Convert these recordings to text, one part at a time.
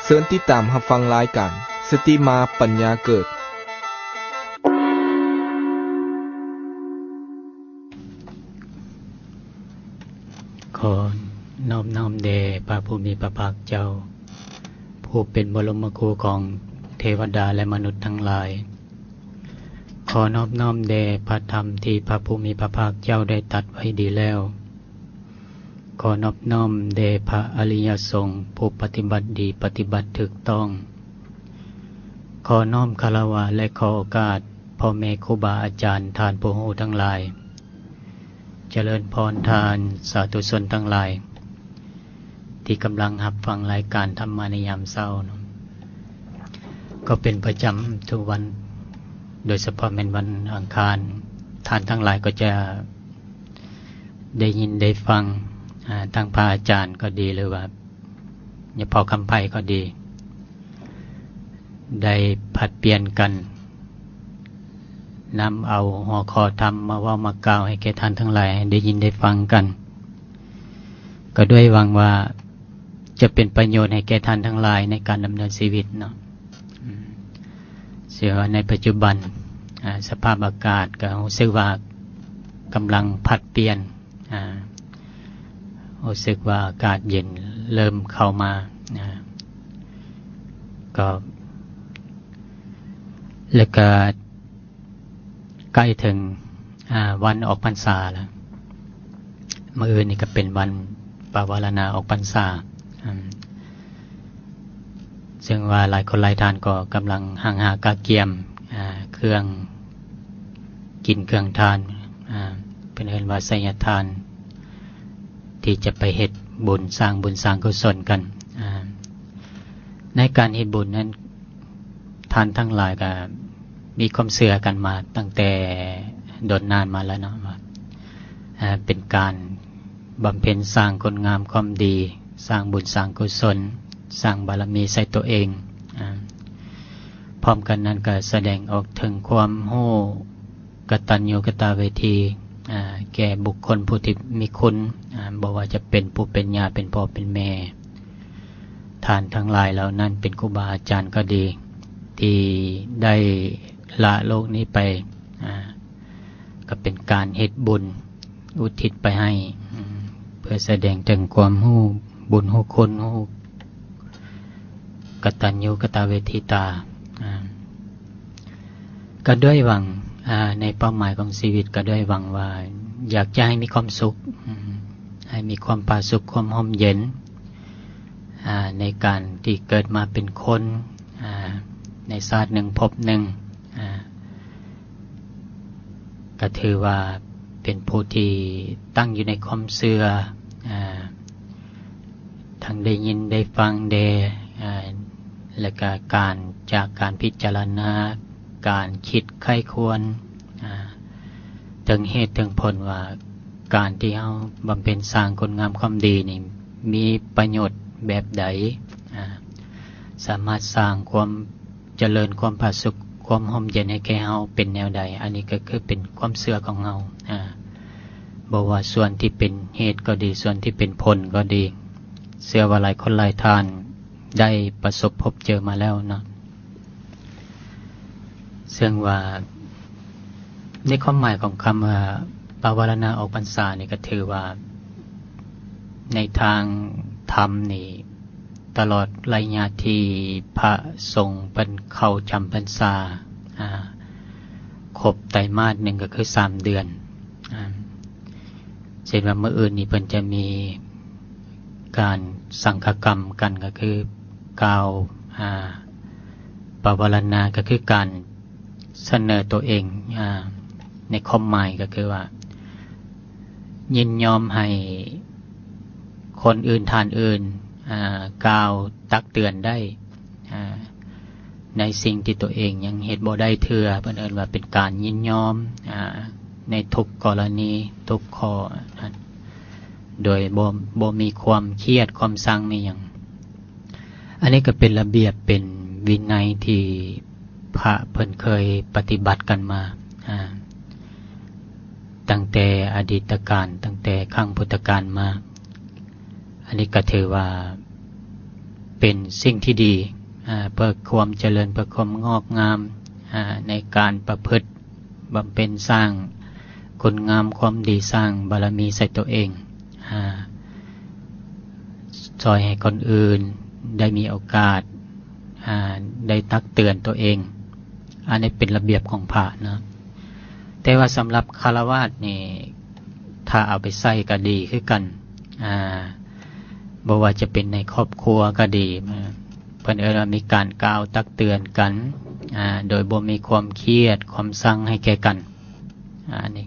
ເຊີນຕິດຕາມຮັບຟັງລາຍການ ສະຕິມາປັນຍາເກີດ. ຂໍນອບນ້ອມແດ່ພະຜູ້ມີພະພາກເຈົ້າ ຜູ້ເປັນບໍລົມມະຄູຂອງເທວະດາ ແລະ ມະນຸດທັງຫຼາຍ. ຂໍນອບນ້ອມແດ່ພະທຳທີ່ພະຜູ້ມີພະພາກເຈົ້າໄດ້ຕັດໄວ້ດີແລ້ວ. ຂໍນອບນ້ອມແດ່ພະອະລິຍະສົງ ຜູ້ປະຕິບັດດີປະຕິບັດຖືກຕ້ອງ. ຂໍນ້ອມຄາລະວະ ແລະ ຂໍໂອກາດພໍ່ແມ່ຄູບາອາຈານ ທ່ານຜູ້ຮູ້ທັງຫຼາຍ. ຈະເລີນພອນທ່ານສາທຸຊົນທັງຫຼາຍ ທີ່ກຳລັງຮັບຟັງລາຍການທຳມະໃນຍາມເຊົ້າເນາະ. ກໍເປັນປະຈຳທຸກວັນ ໂດຍສະເພາະແມ່ນວັນອັງຄານ ທ່ານທັງຫຼາຍກໍຈະໄດ້ຍິນໄດ້ຟັງ ອາ ທັງພະອາຈານກໍດີ ຫຼືວ່າຍາພໍ່ຄຳໄພກໍດີ ໄດ້ຜັດປ່ຽນກັນ ນຳເອົາຫົວຂໍ້ທຳມາເວົ້າມາກ່າວໃຫ້ແກ່ທ່ານທັງຫຼາຍໄດ້ຍິນໄດ້ຟັງກັນ ກໍດ້ວຍຫວັງວ່າຈະເປັນປະໂຫຍດໃຫ້ແກ່ທ່ານທັງຫຼາຍໃນການດຳເນີນຊີວິດເນາະ. ອາ ເຊື່ອວ່າໃນປັດຈຸບັນ ອາ ສະພາບອາກາດກໍຮູ້ສຶກວ່າກຳລັງຜັດປ່ຽນ ອາ ຮູ້ສຶກວ່າອາກາດເຢັນເລີ່ມເຂົ້າມາ ອາ ກໍ ແລ້ວກະໃກ້ເຖິງ ອາ ວັນອອກພັນສາແລ້ວ. ມື້ອື່ນນີ້ກໍເປັນວັນປະວາລະນາອອກພັນສາ ອາ ເຊິ່ງວ່າຫຼາຍຄົນຫຼາຍທ່ານກໍກຳລັງຮັ່ງຫາກະກຽມ ອາ ເຄື່ອງກິນເຄື່ອງທານ ອາ ເພິ່ນເອີ້ນວ່າໄຊຍະທານ ທີ່ຈະໄປເຮັດບຸນ ສ້າງບຸນສ້າງກຸສົນກັນ. ອາ ໃນການເຮັດບຸນນັ້ນ ທ່ານທັງຫຼາຍກໍມີຄວາມເຊື່ອກັນມາຕັ້ງແຕ່ດົນນານມາແລ້ວເນາະ ວ່າ ອາ ເປັນການບຳເພັນສ້າງຄຸນງາມຄວາມດີ, ສ້າງບຸນສ້າງກຸສົນ, ສ້າງບາລະມີໃສ່ຕົວເອງ. ອາ ພ້ອມກັນນັ້ນກໍສະແດງອອກເຖິງຄວາມຮູ້ ກະຕັນຍູກະຕະເວທີ ອາ ແກ່ບຸກຄົນຜູ້ທີ່ມີຄຸນ ອາ ບໍ່ວ່າຈະເປັນປູ່ເປັນຍ່າ ເປັນພໍ່ເປັນແມ່ ທ່ານທັງຫຼາຍເຫຼົ່ານັ້ນເປັນຄູບາອາຈານກໍດີ ທີ່ໄດ້ລະໂລກນີ້ໄປ ອາ ກໍເປັນການເຮັດບຸນ ອຸທິດໄປໃຫ້ ອາ ເພື່ອສະແດງເຖິງຄວາມຮູ້ບຸນຮູ້ຄຸນ ຮູ້ກະຕັນຍູກະຕະເວທີຕາ ອາ ກໍດ້ວຍຫວັງ ອາ ໃນເປົ້າໝາຍຂອງຊີວິດ ກໍດ້ວຍຫວັງວ່າຢາກຈະໃຫ້ມີຄວາມສຸກ ອາ ໃຫ້ມີຄວາມຜາສຸກ ຄວາມຮົ່ມເຢັນ ອາ ໃນການທີ່ເກີດມາເປັນຄົນ ອາ ໃນຊາດໜຶ່ງພົບໜຶ່ງ ອາ ກໍຖືວ່າເປັນຜູ້ທີ່ຕັ້ງຢູ່ໃນຄວາມເຊື່ອ ອາ ທັງໄດ້ຍິນໄດ້ຟັງແດ່ ອາ ແລະກະການ ຈາກການພິຈາລະນາ ການຄິດໃຄ່ຄວນ ອາ ເຖິງເຫດເຖິງຜົນວ່າ ການທີ່ເຮົາບຳເພັນສ້າງຄຸນງາມຄວາມດີນີ້ ມີປະໂຫຍດແບບໃດ ອາ ສາມາດສ້າງຄວາມ ຈະເລີນຄວາມຜາສຸກ ຄວາມຮົ່ມເຢັນໃຫ້ແກ່ເຮົາເປັນແນວໃດ, ອັນນີ້ກໍຄືເປັນຄວາມເຊື່ອຂອງເຮົາ ອາ ບໍ່ວ່າສ່ວນທີ່ເປັນເຫດກໍດີ ສ່ວນທີ່ເປັນຜົນກໍດີ ເຊື່ອວ່າຫຼາຍຄົນຫຼາຍທ່ານໄດ້ປະສົບພົບເຈີມາແລ້ວເນາະ. ເຊິ່ງວ່າໃນຄວາມໝາຍຂອງຄຳວ່າປະວາລະນາອອກພັນສານີ້ ກໍຖືວ່າໃນທາງທຳນີ້ ຕະຫຼອດໄລຍະທີ່ພະສົງເພິ່ນເຂົ້າຈຳພັນສາ ອາ ຄົບໄຕມາດໜຶ່ງກໍຄືສາມເດືອນ ອາ ເຊັ່ນວ່າມື້ອື່ນນີ້ເພິ່ນຈະມີການສັງຄະກຳກັນ ກໍຄືກ່າວ ອາ ປະວາລະນາ ກໍຄືການ ສະເໜີຕົວເອງ ອາ ໃນຄວາມໝາຍກໍຄືວ່າ ຍິນຍອມໃຫ້ຄົນອື່ນທ່ານອື່ນ ອາ ກ່າວຕັກເຕືອນໄດ້ ອາ ໃນສິ່ງທີ່ຕົວເອງຍັງເຮັດບໍ່ໄດ້ເທື່ອ ເພິ່ນເອີ້ນວ່າເປັນການຍິນຍອມ ອາ ໃນທຸກກໍລະນີ ທຸກຂໍ້ ໂດຍບໍ່ ບໍ່ມີຄວາມຄຽດ ຄວາມຊັງ ມີຫຍັງ. ອັນນີ້ກໍເປັນລະບຽບ ເປັນວິໄນທີ່ພະເພິ່ນເຄີຍປະຕິບັດກັນມາ ອາ ຕັ້ງແຕ່ອະດີດຕະການ ຕັ້ງແຕ່ຄັ້ງພຸດທະການມາ. ອັນນີ້ກໍຖືວ່າ ປັນສິ່ງທີ່ດີ ອາ ເພື່ອຄວາມຈະເລີນ ເພື່ອຄວາມງອກງາມ ອາ ໃນການປະພຶດ ບຳເພັນສ້າງຄຸນງາມຄວາມດີ ສ້າງບາລະມີໃສ່ຕົວເອງ ອາ ຊ່ອຍໃຫ້ຄົນອື່ນໄດ້ມີໂອກາດ ອາ ໄດ້ຕັກເຕືອນຕົວເອງ ອັນນີ້ເປັນລະບຽບຂອງພະເນາະ. ແຕ່ວ່າສຳລັບຄາລະວາດນີ້ ຖ້າເອົາໄປໃຊ້ກໍດີຄືກັນ ອາ ບໍ່ວ່າຈະເປັນໃນຄອບຄົວກໍດີ ເພິ່ນເອີ້ນວ່າມີການກ່າວຕັກເຕືອນກັນ ອາ ໂດຍບໍ່ມີຄວາມຄຽດຄວາມຊັງໃຫ້ແກ່ກັນ. ອາ ອັນນີ້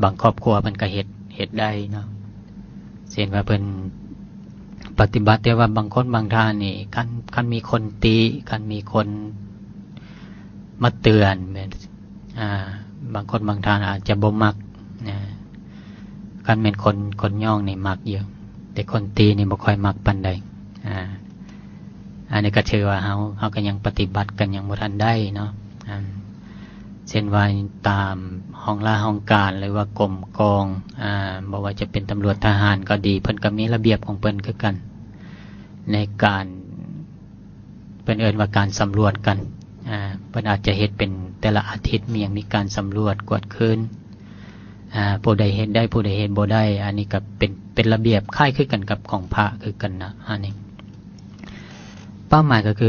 ບາງຄອບຄົວເພິ່ນກໍເຮັດ ເຮັດໄດ້ເນາະ ເຊັ່ນວ່າເພິ່ນປະຕິບັດ ແຕ່ວ່າບາງຄົນບາງທ່ານນີ້ ຄັນ ຄັນມີຄົນຕິ ຄັນມີຄົນມາເຕືອນແມ່ນ ອາ ບາງຄົນບາງທ່ານອາດຈະບໍ່ມັກນະ ຄັນແມ່ນຄົນ ຄົນຍ້ອງນີ້ມັກຢູ່ ແຕ່ຄົນຕິນີ້ບໍ່ຄ່ອຍມັກປານໃດ. ອາ ອັນນີ້ກໍຖືວ່າເຮົາ ເຮົາກໍຍັງປະຕິບັດກັນຍັງບໍ່ທັນໄດ້ເນາະ ອັນ ເຊັ່ນວ່າຕາມຫ້ອງລາຫ້ອງການ ຫຼືວ່າກົມກອງ ອາ ບໍ່ວ່າຈະເປັນຕຳຫຼວດທະຫານກໍດີ ເພິ່ນກໍມີລະບຽບຂອງເພິ່ນຄືກັນ ໃນການ ເພິ່ນເອີ້ນວ່າການສຳຫຼວດກັນ ອາ ເພິ່ນອາດຈະເຮັດເປັນແຕ່ລະອາທິດ ມີຫຍັງ ມີການສຳຫຼວດກວດຄືນ ອາ ຜູ້ໃດເຮັດໄດ້ ຜູ້ໃດເຮັດບໍ່ໄດ້ ອັນນີ້ກໍເປັນ ເປັນລະບຽບຄ້າຍຄືກັນກັບຂອງພະຄືກັນນະ ອັນນີ້ ເປົ້າໝາຍກໍຄື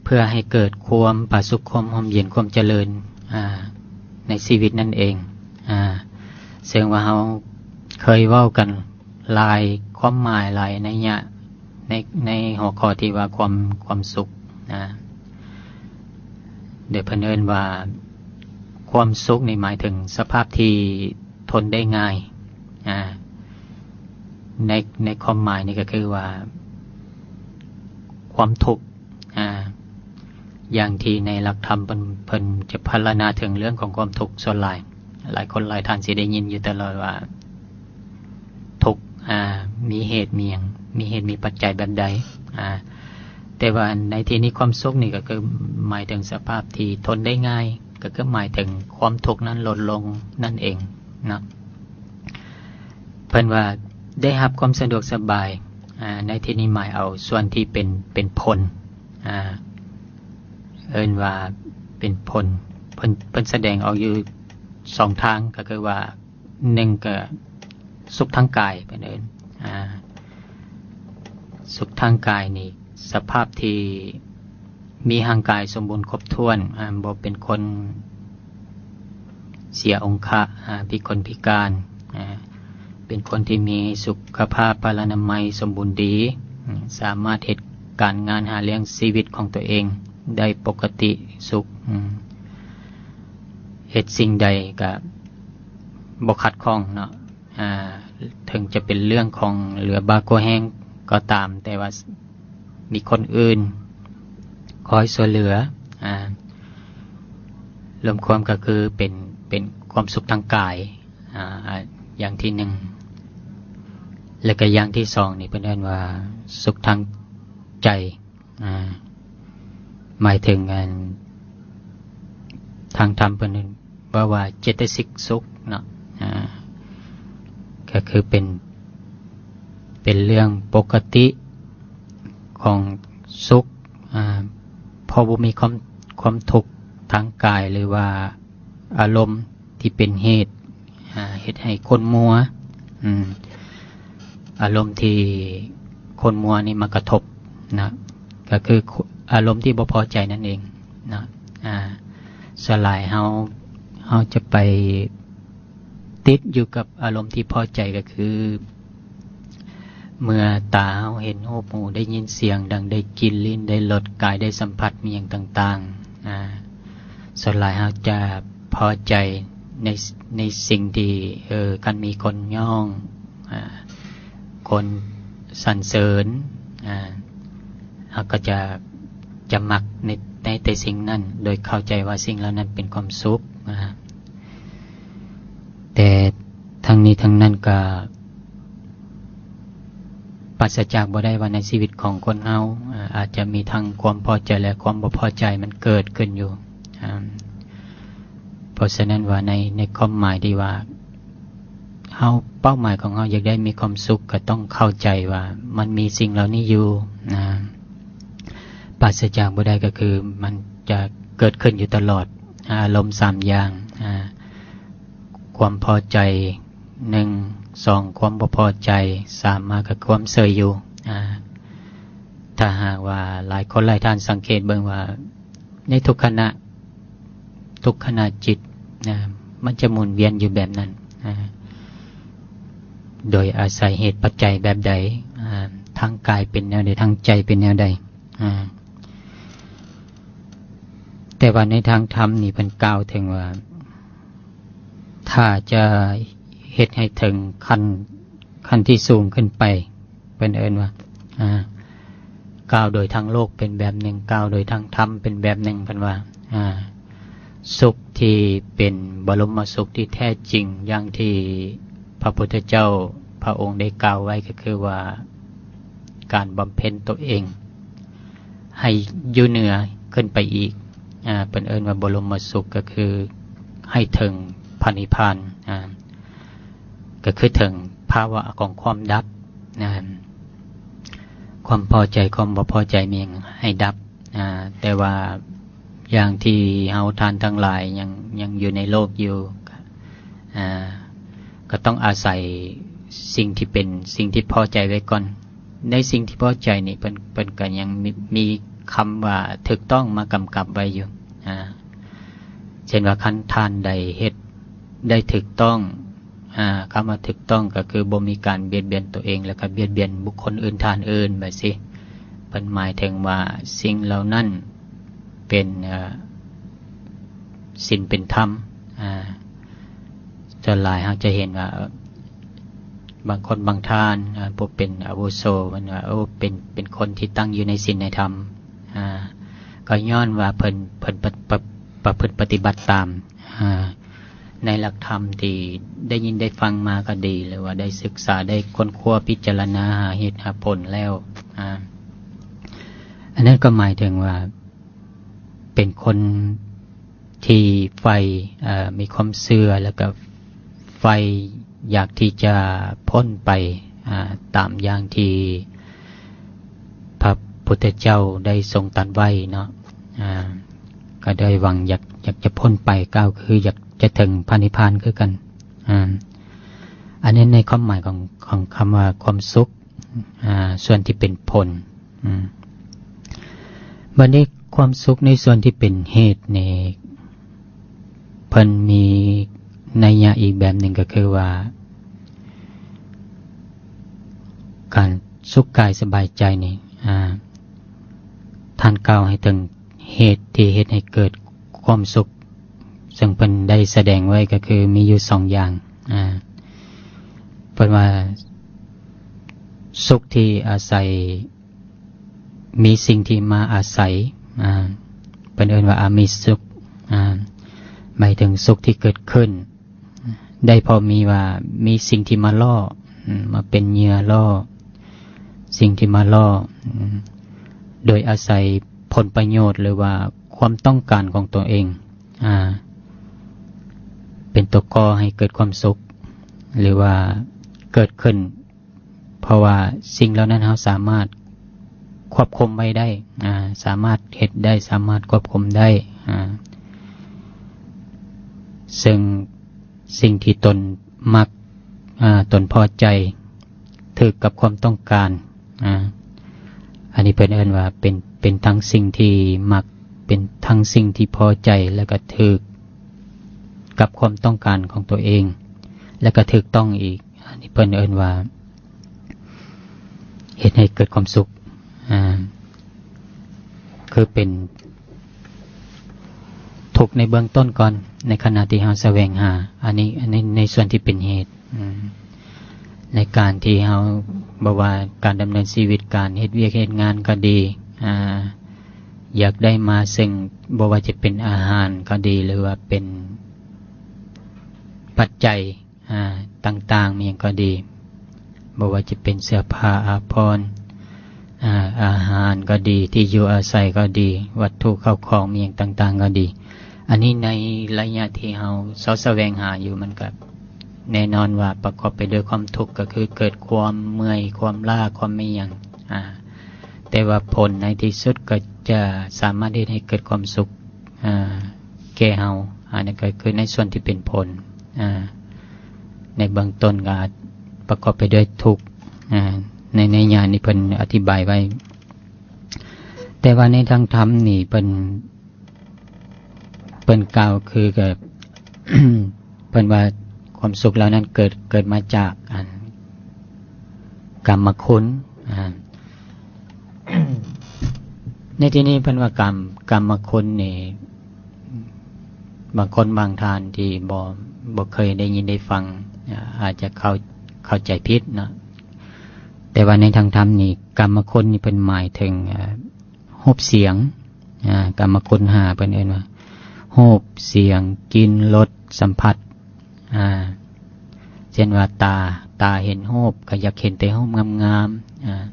ເພື່ອໃຫ້ເກີດຄວາມຜາສຸກ ຄວາມຮົ່ມເຢັນ ຄວາມຈະເລີນ ອາ ໃນຊີວິດນັ້ນເອງ ອາ ເຊິ່ງວ່າເຮົາເຄີຍເວົ້າກັນຫຼາຍຄວາມໝາຍ ຫຼາຍໄນຍະ ໃນ ໃນຫົວຂໍ້ທີ່ວ່າຄວາມ ຄວາມສຸກນະ ໂດຍເພິ່ນເອີ້ນວ່າຄວາມສຸກນີ້ໝາຍເຖິງສະພາບທີ່ ທົນໄດ້ງ່າຍ ອາ ໃນ ໃນຄວາມໝາຍນີ້ກໍຄືວ່າ ຄວາມທຸກ ອາ ຢ່າງທີ່ໃນຫຼັກທຳເພິ່ນ ເພິ່ນຈະພັນລະນາເຖິງເລື່ອງຂອງຄວາມທຸກສ່ວນຫຼາຍ ຫຼາຍຄົນຫຼາຍທ່ານຊິໄດ້ຍິນຢູ່ຕະຫຼອດວ່າ ທຸກ ອາ ມີເຫດມີຫຍັງ ມີເຫດມີປັດໄຈແບບໃດ ອາ ແຕ່ວ່າໃນທີ່ນີ້ຄວາມສຸກນີ້ກໍຄືໝາຍເຖິງສະພາບທີ່ທົນໄດ້ງ່າຍ ກໍຄືໝາຍເຖິງຄວາມທຸກນັ້ນລົດລົງນັ້ນເອງເນາະ. ເພິ່ນວ່າໄດ້ຮັບຄວາມສະດວກສະບາຍ ອາ ໃນທີ່ນີ້ໝາຍເອົາສ່ວນທີ່ເປັນ ເປັນຜົນ ອາ ເອີ້ນວ່າເປັນຜົນ ເພິ່ນ ເພິ່ນສະແດງອອກຢູ່ສອງທາງ ກໍຄືວ່າ ໜຶ່ງກໍສຸກທາງກາຍ ເພິ່ນເອີ້ນ ອາ ສຸກທາງກາຍນີ້ ສະພາບທີ່ມີຮ່າງກາຍສົມບູນຄົບຖ້ວນ ອາ ບໍ່ເປັນຄົນເສຍອົງຄະ ອາ ພິກົນພິການ ອາ ເປັນຄົນທີ່ມີສຸຂະພາບພະລານາໄມສົມບູນດີ ອາ ສາມາດເຮັດການງານຫາລ້ຽງຊີວິດຂອງຕົວເອງໄດ້ປົກກະຕິສຸກ ອາ ເຮັດສິ່ງໃດກະບໍ່ຂັດຂ້ອງເນາະ ອາ ເຖິງຈະເປັນເລື່ອງຂອງເຫຼືອບາກວ່າແຮງກໍຕາມ ແຕ່ວ່າມີຄົນອື່ນຄອຍຊ່ວຍເຫຼືອ ອາ ລວມຄວາມກໍຄືເປັນ ເປັນຄວາມສຸກທາງກາຍ ອາ ຢ່າງທີໜຶ່ງ ແລ້ວກໍຢ່າງທີສອງນີ້ເພິ່ນເອີ້ນວ່າສຸກທາງໃຈ ອາ ໝາຍເຖິງອັນ ທາງທຳເພິ່ນເວົ້າວ່າເຈດຕະສິກສຸກເນາະ ອາ ກໍຄືເປັນ ເປັນເລື່ອງປົກກະຕິຂອງສຸກ ອາ ເພາະບໍ່ມີຄວາມ ຄວາມທຸກທາງກາຍ ຫຼືວ່າອາລົມ ທີ່ເປັນເຫດ ອາ ເຮັດໃຫ້ຂຸ້ນມົວ ອາ ອາລົມທີ່ຂຸ້ນມົວນີ້ມາກະທົບນະ ກໍຄືອາລົມທີ່ບໍ່ພໍໃຈນັ້ນເອງນະ ອາ ສ່ວນຫຼາຍເຮົາ ເຮົາຈະໄປຕິດຢູ່ກັບອາລົມທີ່ພໍໃຈ ກໍຄື ເມື່ອຕາເຮົາເຫັນຮູບ, ຫູໄດ້ຍິນສຽງ, ດັງໄດ້ກິ່ນ, ລີ້ນໄດ້ລົດ, ກາຍໄດ້ສຳຜັດ ມີຫຍັງຕ່າງໆ ອາ ສ່ວນຫຼາຍເຮົາຈະພໍໃຈໃນ ໃນສິ່ງທີ່ ເອີ ຄັນມີຄົນຍ້ອງ ອາ ຄົນສັນເສີນ ອາ ເຮົາກໍຈະ ຈະມັກໃນ ໃນແຕ່ສິ່ງນັ້ນ ໂດຍເຂົ້າໃຈວ່າສິ່ງເຫຼົ່ານັ້ນເປັນຄວາມສຸກ ອາ ແຕ່ທັງນີ້ທັງນັ້ນກໍປາສະຈາກບໍ່ໄດ້ວ່າໃນຊີວິດຂອງຄົນເຮົາ ອາ ອາດຈະມີທັງຄວາມພໍໃຈ ແລະ ຄວາມບໍ່ພໍໃຈມັນເກີດຂຶ້ນຢູ່ ອາ ເພາະສະນັ້ນວ່າໃນ ໃນຄວາມໝາຍທີ່ວ່າເຮົາ ເປົ້າໝາຍຂອງເຮົາຢາກໄດ້ມີຄວາມສຸກ ກໍຕ້ອງເຂົ້າໃຈວ່າມັນມີສິ່ງເຫຼົ່ານີ້ຢູ່ ອາ ປາສະຈາກບໍ່ໄດ້ກໍຄືມັນຈະເກີດຂຶ້ນຢູ່ຕະຫຼອດ ອາລົມສາມຢ່າງ ອາ ຄວາມພໍໃຈ ໜຶ່ງ ສອງ ຄວາມບໍ່ພໍໃຈ ສາມ ມາກໍຄວາມເຊີຍຢູ່ ອາ ຖ້າຫາກວ່າຫຼາຍຄົນຫຼາຍທ່ານສັງເກດເບິ່ງວ່າ ໃນທຸກຂະນະ ທຸກຂະນະຈິດນະ ມັນຈະໝູນວຽນຢູ່ແບບນັ້ນ ອາ ໂດຍອາໄສເຫດປັດໄຈແບບໃດ ອາ ທາງກາຍເປັນແນວໃດ ທາງໃຈເປັນແນວໃດ ອາ ແຕ່ວ່າໃນທາງທຳນີ້ເພິ່ນກ່າວເຖິງວ່າ ຖ້າຈະເຮັດໃຫ້ເຖິງຂັ້ນ ຂັ້ນທີ່ສູງຂຶ້ນໄປ ເພິ່ນເອີ້ນວ່າ ອາ ກ່າວໂດຍທາງໂລກເປັນແບບໜຶ່ງ ກ່າວໂດຍທາງທຳເປັນແບບໜຶ່ງ ເພິ່ນວ່າ ອາ ສຸກທີ່ເປັນບໍລົມມະສຸກທີ່ແທ້ຈິງ ຢ່າງທີ່ພະພຸດທະເຈົ້າພະອົງໄດ້ກ່າວໄວ້ ກໍຄືວ່າ ການບຳເພັນຕົວເອງໃຫ້ຢູ່ເໜືອຂຶ້ນໄປອີກ ອາ ເພິ່ນເອີ້ນວ່າບໍລົມມະສຸກ ກໍຄືໃຫ້ເຖິງພະນິບພານ ອາ ກໍຄືເຖິງພາວະຂອງຄວາມດັບ ອາ ຄວາມພໍໃຈ ຄວາມບໍ່ພໍໃຈມີຫຍັງໃຫ້ດັບ ອາ ແຕ່ວ່າຢ່າງທີ່ເຮົາທ່ານທັງຫຼາຍຍັງ ຍັງຢູ່ໃນໂລກຢູ່ ອາ ກໍຕ້ອງອາໄສສິ່ງທີ່ເປັນ ສິ່ງທີ່ພໍໃຈໄວ້ກ່ອນ ໃນສິ່ງທີ່ພໍໃຈນີ້ ເພິ່ນ ເພິ່ນກໍຍັງມີ ມີຄຳວ່າຖືກຕ້ອງມາກຳກັບໄວ້ຢູ່ ອາ ເຊັ່ນວ່າ ຄັນທ່ານໃດເຮັດໄດ້ຖືກຕ້ອງ ອາ ຄຳວ່າຖືກຕ້ອງກໍຄືບໍ່ມີການບຽດບຽນຕົວເອງ ແລ້ວກໍບຽດບຽນບຸກຄົນອື່ນທ່ານອື່ນ ແບບຊີ້ ເພິ່ນໝາຍເຖິງວ່າສິ່ງເຫຼົ່ານັ້ນເປັນ ເອີ ສິນເປັນທຳ ອາ ສ່ວນຫຼາຍເຮົາຈະເຫັນວ່າ ເອີ ບາງຄົນບາງທ່ານ ອາ ຜູ້ເປັນອາວຸໂສ ເພິ່ນວ່າ ໂອ້ ເປັນ ເປັນຄົນທີ່ຕັ້ງຢູ່ໃນສິນໃນທຳ ອາ ກໍຍ້ອນວ່າເພິ່ນ ເພິ່ນປະ ປະ ປະພຶດປະຕິບັດຕາມ ອາ ໃນຫຼັກທຳທີ່ໄດ້ຍິນໄດ້ຟັງມາກໍດີ ຫຼືວ່າໄດ້ສຶກສາ ໄດ້ຄົ້ນຄວ້າພິຈາລະນາຫາເຫດຫາຜົນແລ້ວ ອາ ອັນນັ້ນກໍໝາຍເຖິງວ່າ ເປັນຄົນທີ່ໃຝ່ ເອີ ມີຄວາມເຊື່ອ ແລ້ວກໍໃຝ່ຢາກທີ່ຈະພົ້ນໄປ ອາ ຕາມຢ່າງທີ່ພະພຸດທະເຈົ້າໄດ້ຊົງຕັດໄວ້ເນາະ ອາ ກໍໄດ້ຫວັງຢາກ ຢາກຈະພົ້ນໄປ ກ່າວຄືຢາກຈະເຖິງພະນິບພານຄືກັນ ອາ ອັນນີ້ໃນຄວາມໝາຍຂອງ ຂອງຄຳວ່າຄວາມສຸກ ອາ ສ່ວນທີ່ເປັນຜົນ ອາ ບັດນີ້ຄວາມສຸກໃນສ່ວນທີ່ເປັນເຫດນີ້ ເພິ່ນມີໄນຍະອີກແບບໜຶ່ງ ກໍຄືວ່າ ການສຸກກາຍສະບາຍໃຈນີ້ ອາ ທ່ານກ່າວໃຫ້ເຖິງເຫດທີ່ເຮັດໃຫ້ເກີດຄວາມສຸກ ເຊິ່ງເພິ່ນໄດ້ສະແດງໄວ້ກໍຄືມີຢູ່ສອງຢ່າງ ອາ ເພິ່ນວ່າສຸກທີ່ອາໄສ ມີສິ່ງທີ່ມາອາໄສ ອາ ເພິ່ນເອີ້ນວ່າອາມິສຸກ ອາ ໝາຍເຖິງສຸກທີ່ເກີດຂຶ້ນ ໄດ້ພໍມີວ່າມີສິ່ງທີ່ມາຫຼໍ່ ອາ ມາເປັນເຫຍື່ອຫຼໍ່ ສິ່ງທີ່ມາຫຼໍ່ ອາ ໂດຍອາໄສຜົນປະໂຫຍດ ຫຼືວ່າຄວາມຕ້ອງການຂອງຕົວເອງ ອາ ເປັນຕົວກໍ່ໃຫ້ເກີດຄວາມສຸກ ຫຼືວ່າເກີດຂຶ້ນ ເພາະວ່າສິ່ງເຫຼົ່ານັ້ນເຮົາສາມາດຄວບຄຸມໄວ້ໄດ້ ອາ ສາມາດເຮັດໄດ້ ສາມາດຄວບຄຸມໄດ້ ອາ ເຊິ່ງສິ່ງທີ່ຕົນມັກ ອາ ຕົນພໍໃຈ ຖືກກັບຄວາມຕ້ອງການ ອາ ອັນນີ້ເພິ່ນເອີ້ນວ່າເປັນ ເປັນທັງສິ່ງທີ່ມັກ ເປັນທັງສິ່ງທີ່ພໍໃຈ ແລ້ວກໍຖືກກັບຄວາມຕ້ອງການຂອງຕົວເອງ ແລ້ວກໍຖືກຕ້ອງອີກ ອັນນີ້ເພິ່ນເອີ້ນວ່າ ເຮັດໃຫ້ເກີດຄວາມສຸກ ອາ ຄືເປັນທຸກໃນເບື້ອງຕົ້ນກ່ອນ ໃນຂະນະທີ່ເຮົາສະແຫວງຫາ ອັນນີ້ ອັນນີ້ໃນສ່ວນທີ່ເປັນເຫດ ອາ ໃນການທີ່ເຮົາ ບໍ່ວ່າການດຳເນີນຊີວິດ ການເຮັດວຽກເຮັດງານກໍດີ ອາ ຢາກໄດ້ມາເຊິ່ງ ບໍ່ວ່າຈະເປັນອາຫານກໍດີ ຫຼືວ່າເປັນປັດໄຈ ອາ ຕ່າງໆ ມີຫຍັງກໍດີ ບໍ່ວ່າຈະເປັນເສື້ອຜ້າອາພອນ ອາ ອາຫານກໍດີ ທີ່ຢູ່ອາໄສກໍດີ ວັດຖຸເຂົ້າຂອງມີຫຍັງຕ່າງໆກໍດີ ອັນນີ້ໃນໄລຍະທີ່ເຮົາເຊາະສະແຫວງຫາຢູ່ ມັນກໍແນ່ນອນວ່າປະກອບໄປດ້ວຍຄວາມທຸກ ກໍຄືເກີດຄວາມເມື່ອຍ ຄວາມລ້າ ຄວາມມີຫຍັງ ອາ ແຕ່ວ່າຜົນໃນທີ່ສຸດກໍຈະສາມາດເຮັດໃຫ້ເກີດຄວາມສຸກ ອ່າ ແກ່ເຮົາ. ອັນນັ້ນກໍຄືໃນສ່ວນທີ່ເປັນຜົນ ອ່າ ໃນເບື້ອງຕົ້ນກໍອາດປະກອບໄປດ້ວຍທຸກ ອ່າ ໃນ ໃນຍານີ້ເພິ່ນອະທິບາຍໄວ້. ແຕ່ວ່າໃນທາງທຳນີ້ເພິ່ນ ເພິ່ນກ່າວຄືກັບ ເພິ່ນວ່າຄວາມສຸກເຫຼົ່ານັ້ນເກີດ ເກີດມາຈາກອັນກຳມະຄຸນ ອ່າ ໃນທີ່ນີ້ເພິ່ນວ່າກຳ ກຳມະຄຸນນີ້ ບາງຄົນບາງທ່ານທີ່ບໍ່ ບໍ່ເຄີຍໄດ້ຍິນໄດ້ຟັງ ອ່າ ອາດຈະເຂົ້າ ເຂົ້າໃຈຜິດເນາະ. ແຕ່ວ່າໃນທາງທຳນີ້ ກຳມະຄຸນນີ້ເພິ່ນໝາຍເຖິງ ອ່າ ຮູບສຽງ ອ່າ ກຳມະຄຸນຫ້າ ເພິ່ນເອີ້ນວ່າ ຮູບ ສຽງ ກິ່ນ ລົດ ສຳຜັດ ອ່າ ເຊັ່ນວ່າຕາ ຕາເຫັນຮູບກໍຢາກເຫັນແຕ່ຮູບງາມໆ ອ່າ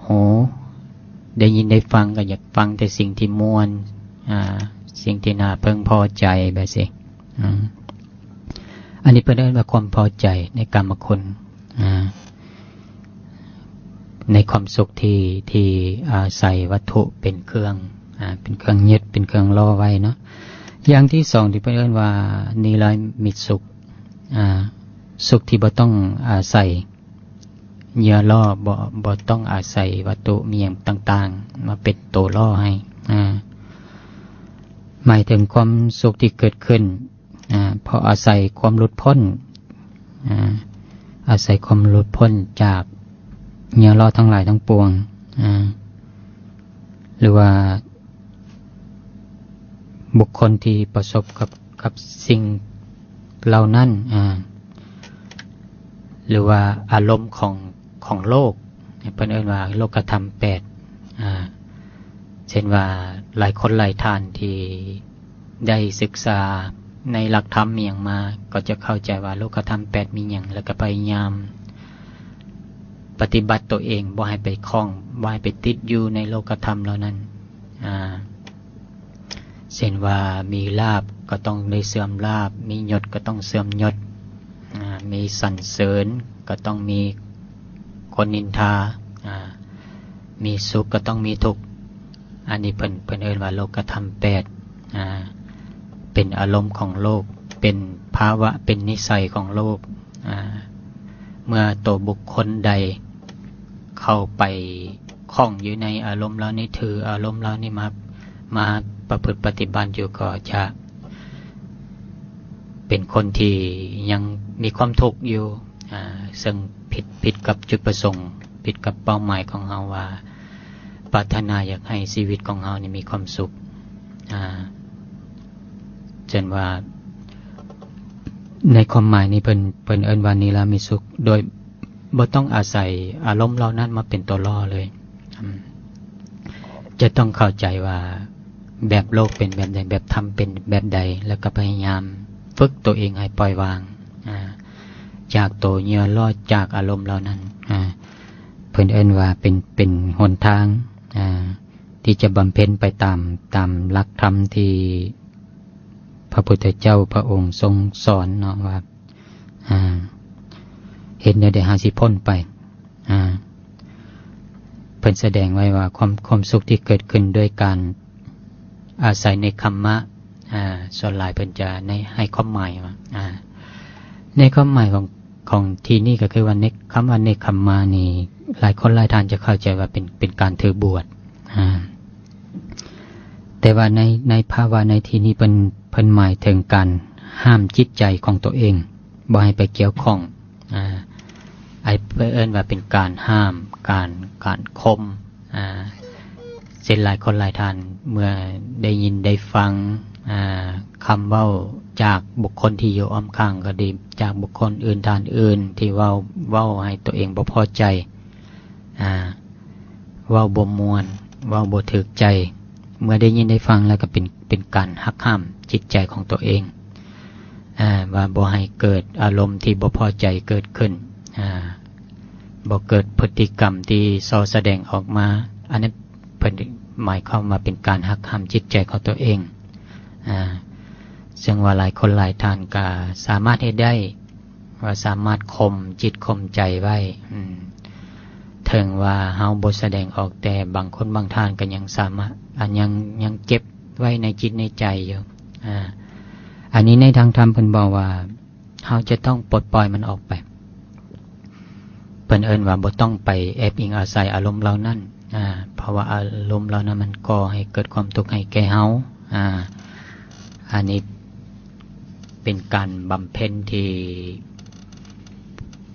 ຫູໄດ້ຍິນໄດ້ຟັງກໍຢາກຟັງແຕ່ສິ່ງທີ່ມ່ວນ ອ່າ ສິ່ງທີ່ໜ້າເພິ່ງພໍໃຈ ແບບຊີ້. ອາ ອັນນີ້ເພິ່ນເອີ້ນວ່າຄວາມພໍໃຈໃນກາມະຄຸນ ອາ ໃນຄວາມສຸກທີ່ ທີ່ອາໄສວັດຖຸເປັນເຄື່ອງ ອາ ເປັນເຄື່ອງຍຶດ ເປັນເຄື່ອງລໍ້ໄວ້ເນາະ. ຢ່າງທີສອງທີ່ເພິ່ນເອີ້ນວ່ານິລາມິດສຸກ ອາ ສຸກທີ່ບໍ່ຕ້ອງອາໄສເຫຍື່ອລໍ້ ບໍ່ ບໍ່ຕ້ອງອາໄສວັດຖຸມີຫຍັງຕ່າງໆມາເປັນໂຕລໍ້ໃຫ້ ອາ ໝາຍເຖິງຄວາມສຸກທີ່ເກີດຂຶ້ນ ອາ ເພາະອາໄສຄວາມຫຼຸດພົ້ນ ອາ ອາໄສຄວາມຫຼຸດພົ້ນຈາກເຫຍື່ອລໍ້ທັງຫຼາຍທັງປວງ ອາ ຫຼືວ່າບຸກຄົນທີ່ປະສົບກັບ ກັບສິ່ງເຫຼົ່ານັ້ນ ອາ ຫຼືວ່າອາລົມຂອງ ຂອງໂລກ ເພິ່ນເອີ້ນວ່າໂລກະທຳແປດ ອາ ເຊັ່ນວ່າຫຼາຍຄົນຫຼາຍທ່ານທີ່ໄດ້ສຶກສາໃນຫຼັກທຳອີ່ຫຍັງມາ ກໍຈະເຂົ້າໃຈວ່າໂລກະທຳແປດມີຫຍັງ ແລ້ວກໍພະຍາຍາມປະຕິບັດຕົວເອງ ບໍ່ໃຫ້ໄປຂ້ອງ ບໍ່ໃຫ້ໄປຕິດຢູ່ໃນໂລກະທຳເຫຼົ່ານັ້ນ ອາ ເຊັ່ນວ່າມີລາບກໍຕ້ອງໄດ້ເສື່ອມລາບ ມີຍົດກໍຕ້ອງເສື່ອມຍົດ ອາ ມີສັນເສີນກໍຕ້ອງມີຄົນນິນທາ ອາ ມີສຸກກໍຕ້ອງມີທຸກ. ອັນນີ້ເພິ່ນ ເພິ່ນເອີ້ນວ່າໂລກະທຳແປດ ອາ ເປັນອາລົມຂອງໂລກ ເປັນພາວະ ເປັນນິໄສຂອງໂລກ ອາ ເມື່ອໂຕບຸກຄົນໃດເຂົ້າໄປຂ້ອງຢູ່ໃນອາລົມເຫຼົ່ານີ້ ຖືອາລົມເຫຼົ່ານີ້ມາ ມາປະພຶດປະຕິບັດຢູ່ ກໍຈະເປັນຄົນທີ່ຍັງມີຄວາມທຸກຢູ່ ອາ ເຊິ່ງຜິດ ຜິດກັບຈຸດປະສົງ ຜິດກັບເປົ້າໝາຍຂອງເຮົາວ່າ ປາດຖະໜາຢາກໃຫ້ຊີວິດຂອງເຮົານີ້ມີຄວາມສຸກ ອາ ເຊັ່ນວ່າ ໃນຄວາມໝາຍນີ້ເພິ່ນ ເພິ່ນເອີ້ນວ່ານິລາມິດສຸກ ໂດຍບໍ່ຕ້ອງອາໄສອາລົມເຫຼົ່ານັ້ນມາເປັນຕົວລໍ້ເລີຍ ອາ ຈະຕ້ອງເຂົ້າໃຈວ່າແບບໂລກເປັນແບບໃດ ແບບທຳເປັນແບບໃດ ແລ້ວກໍພະຍາຍາມຝຶກຕົວເອງໃຫ້ປ່ອຍວາງ ອາ ຈາກໂຕເຫຍື່ອລໍ້ ຈາກອາລົມເຫຼົ່ານັ້ນ ອາ ເພິ່ນເອີ້ນວ່າເປັນ ເປັນຫົນທາງ ອາ ທີ່ຈະບຳເພັນໄປຕາມ ຕາມຫຼັກທຳທີ່ພະພຸດທະເຈົ້າພະອົງຊົງສອນເນາະວ່າ ອາ ເຮັດແນວໃດເຮົາຊິພົ້ນໄປ ອາ ເພິ່ນສະແດງໄວ້ວ່າຄວາມ ຄວາມສຸກທີ່ເກີດຂຶ້ນດ້ວຍການອາໄສເນກຂັມມະ ອາ ສ່ວນຫຼາຍເພິ່ນຈະໃນ ໃຫ້ຄວາມໝາຍວ່າ ອາ ໃນຄວາມໝາຍຂອງ ຂອງທີ່ນີ້ກໍຄືວ່າເນກ ຄຳວ່າເນກຂັມມານີ້ ຫຼາຍຄົນຫຼາຍທ່ານຈະເຂົ້າໃຈວ່າເປັນ ເປັນການຖືບວດ ອາ ແຕ່ວ່າໃນ ໃນພາວະໃນທີ່ນີ້ເພິ່ນ ເພິ່ນໝາຍເຖິງການຫ້າມຈິດໃຈຂອງຕົວເອງ ບໍ່ໃຫ້ໄປກ່ຽວຂ້ອງ ອາ ໄອ້ເພິ່ນເອີ້ນວ່າເປັນການຫ້າມ ການ ການຂົ່ມ ອາ ເຊັ່ນຫຼາຍຄົນຫຼາຍທ່ານເມື່ອໄດ້ຍິນໄດ້ຟັງ ອາ ຄຳເວົ້າຈາກບຸກຄົນທີ່ຢູ່ອ້ອມຂ້າງກໍດີ ຈາກບຸກຄົນອື່ນທ່ານອື່ນທີ່ເວົ້າ ເວົ້າໃຫ້ຕົວເອງບໍ່ພໍໃຈ ອາ ເວົ້າບໍ່ມ່ວນ ເວົ້າບໍ່ຖືກໃຈ ເມື່ອໄດ້ຍິນໄດ້ຟັງແລ້ວກໍເປັນ ເປັນການຫັກຫ້າມຈິດໃຈຂອງຕົວເອງ ອາ ວ່າບໍ່ໃຫ້ເກີດອາລົມທີ່ບໍ່ພໍໃຈເກີດຂຶ້ນ ອາ ບໍ່ເກີດພຶດຕິກຳທີ່ສໍ້ສະແດງອອກມາ ອັນນັ້ນເພິ່ນໝາຍຄວາມວ່າເປັນການຫັກຫ້າມຈິດໃຈຂອງຕົວເອງ ອາ ເຊິ່ງວ່າຫຼາຍຄົນຫຼາຍທ່ານກໍສາມາດເຮັດໄດ້ ວ່າສາມາດຂົ່ມຈິດຂົ່ມໃຈໄວ້ ອາ ເຖິງວ່າເຮົາບໍ່ສະແດງອອກ, ແຕ່ບາງຄົນບາງທ່ານກໍຍັງສາມາດ ອັນ ຍັງ ຍັງເກັບໄວ້ໃນຈິດໃນໃຈຢູ່. ອາ ອັນນີ້ໃນທາງທຳເພິ່ນບອກວ່າ ເຮົາຈະຕ້ອງປົດປ່ອຍມັນອອກໄປ. ເພິ່ນເອີ້ນວ່າບໍ່ຕ້ອງໄປແອບອີງອາໄສອາລົມເຫຼົ່ານັ້ນ, ອາ ເພາະວ່າອາລົມເຫຼົ່ານັ້ນມັນກໍ່ໃຫ້ເກີດຄວາມທຸກໃຫ້ແກ່ເຮົາ. ອາ ອັນນີ້ເປັນການບຳເພັນທີ່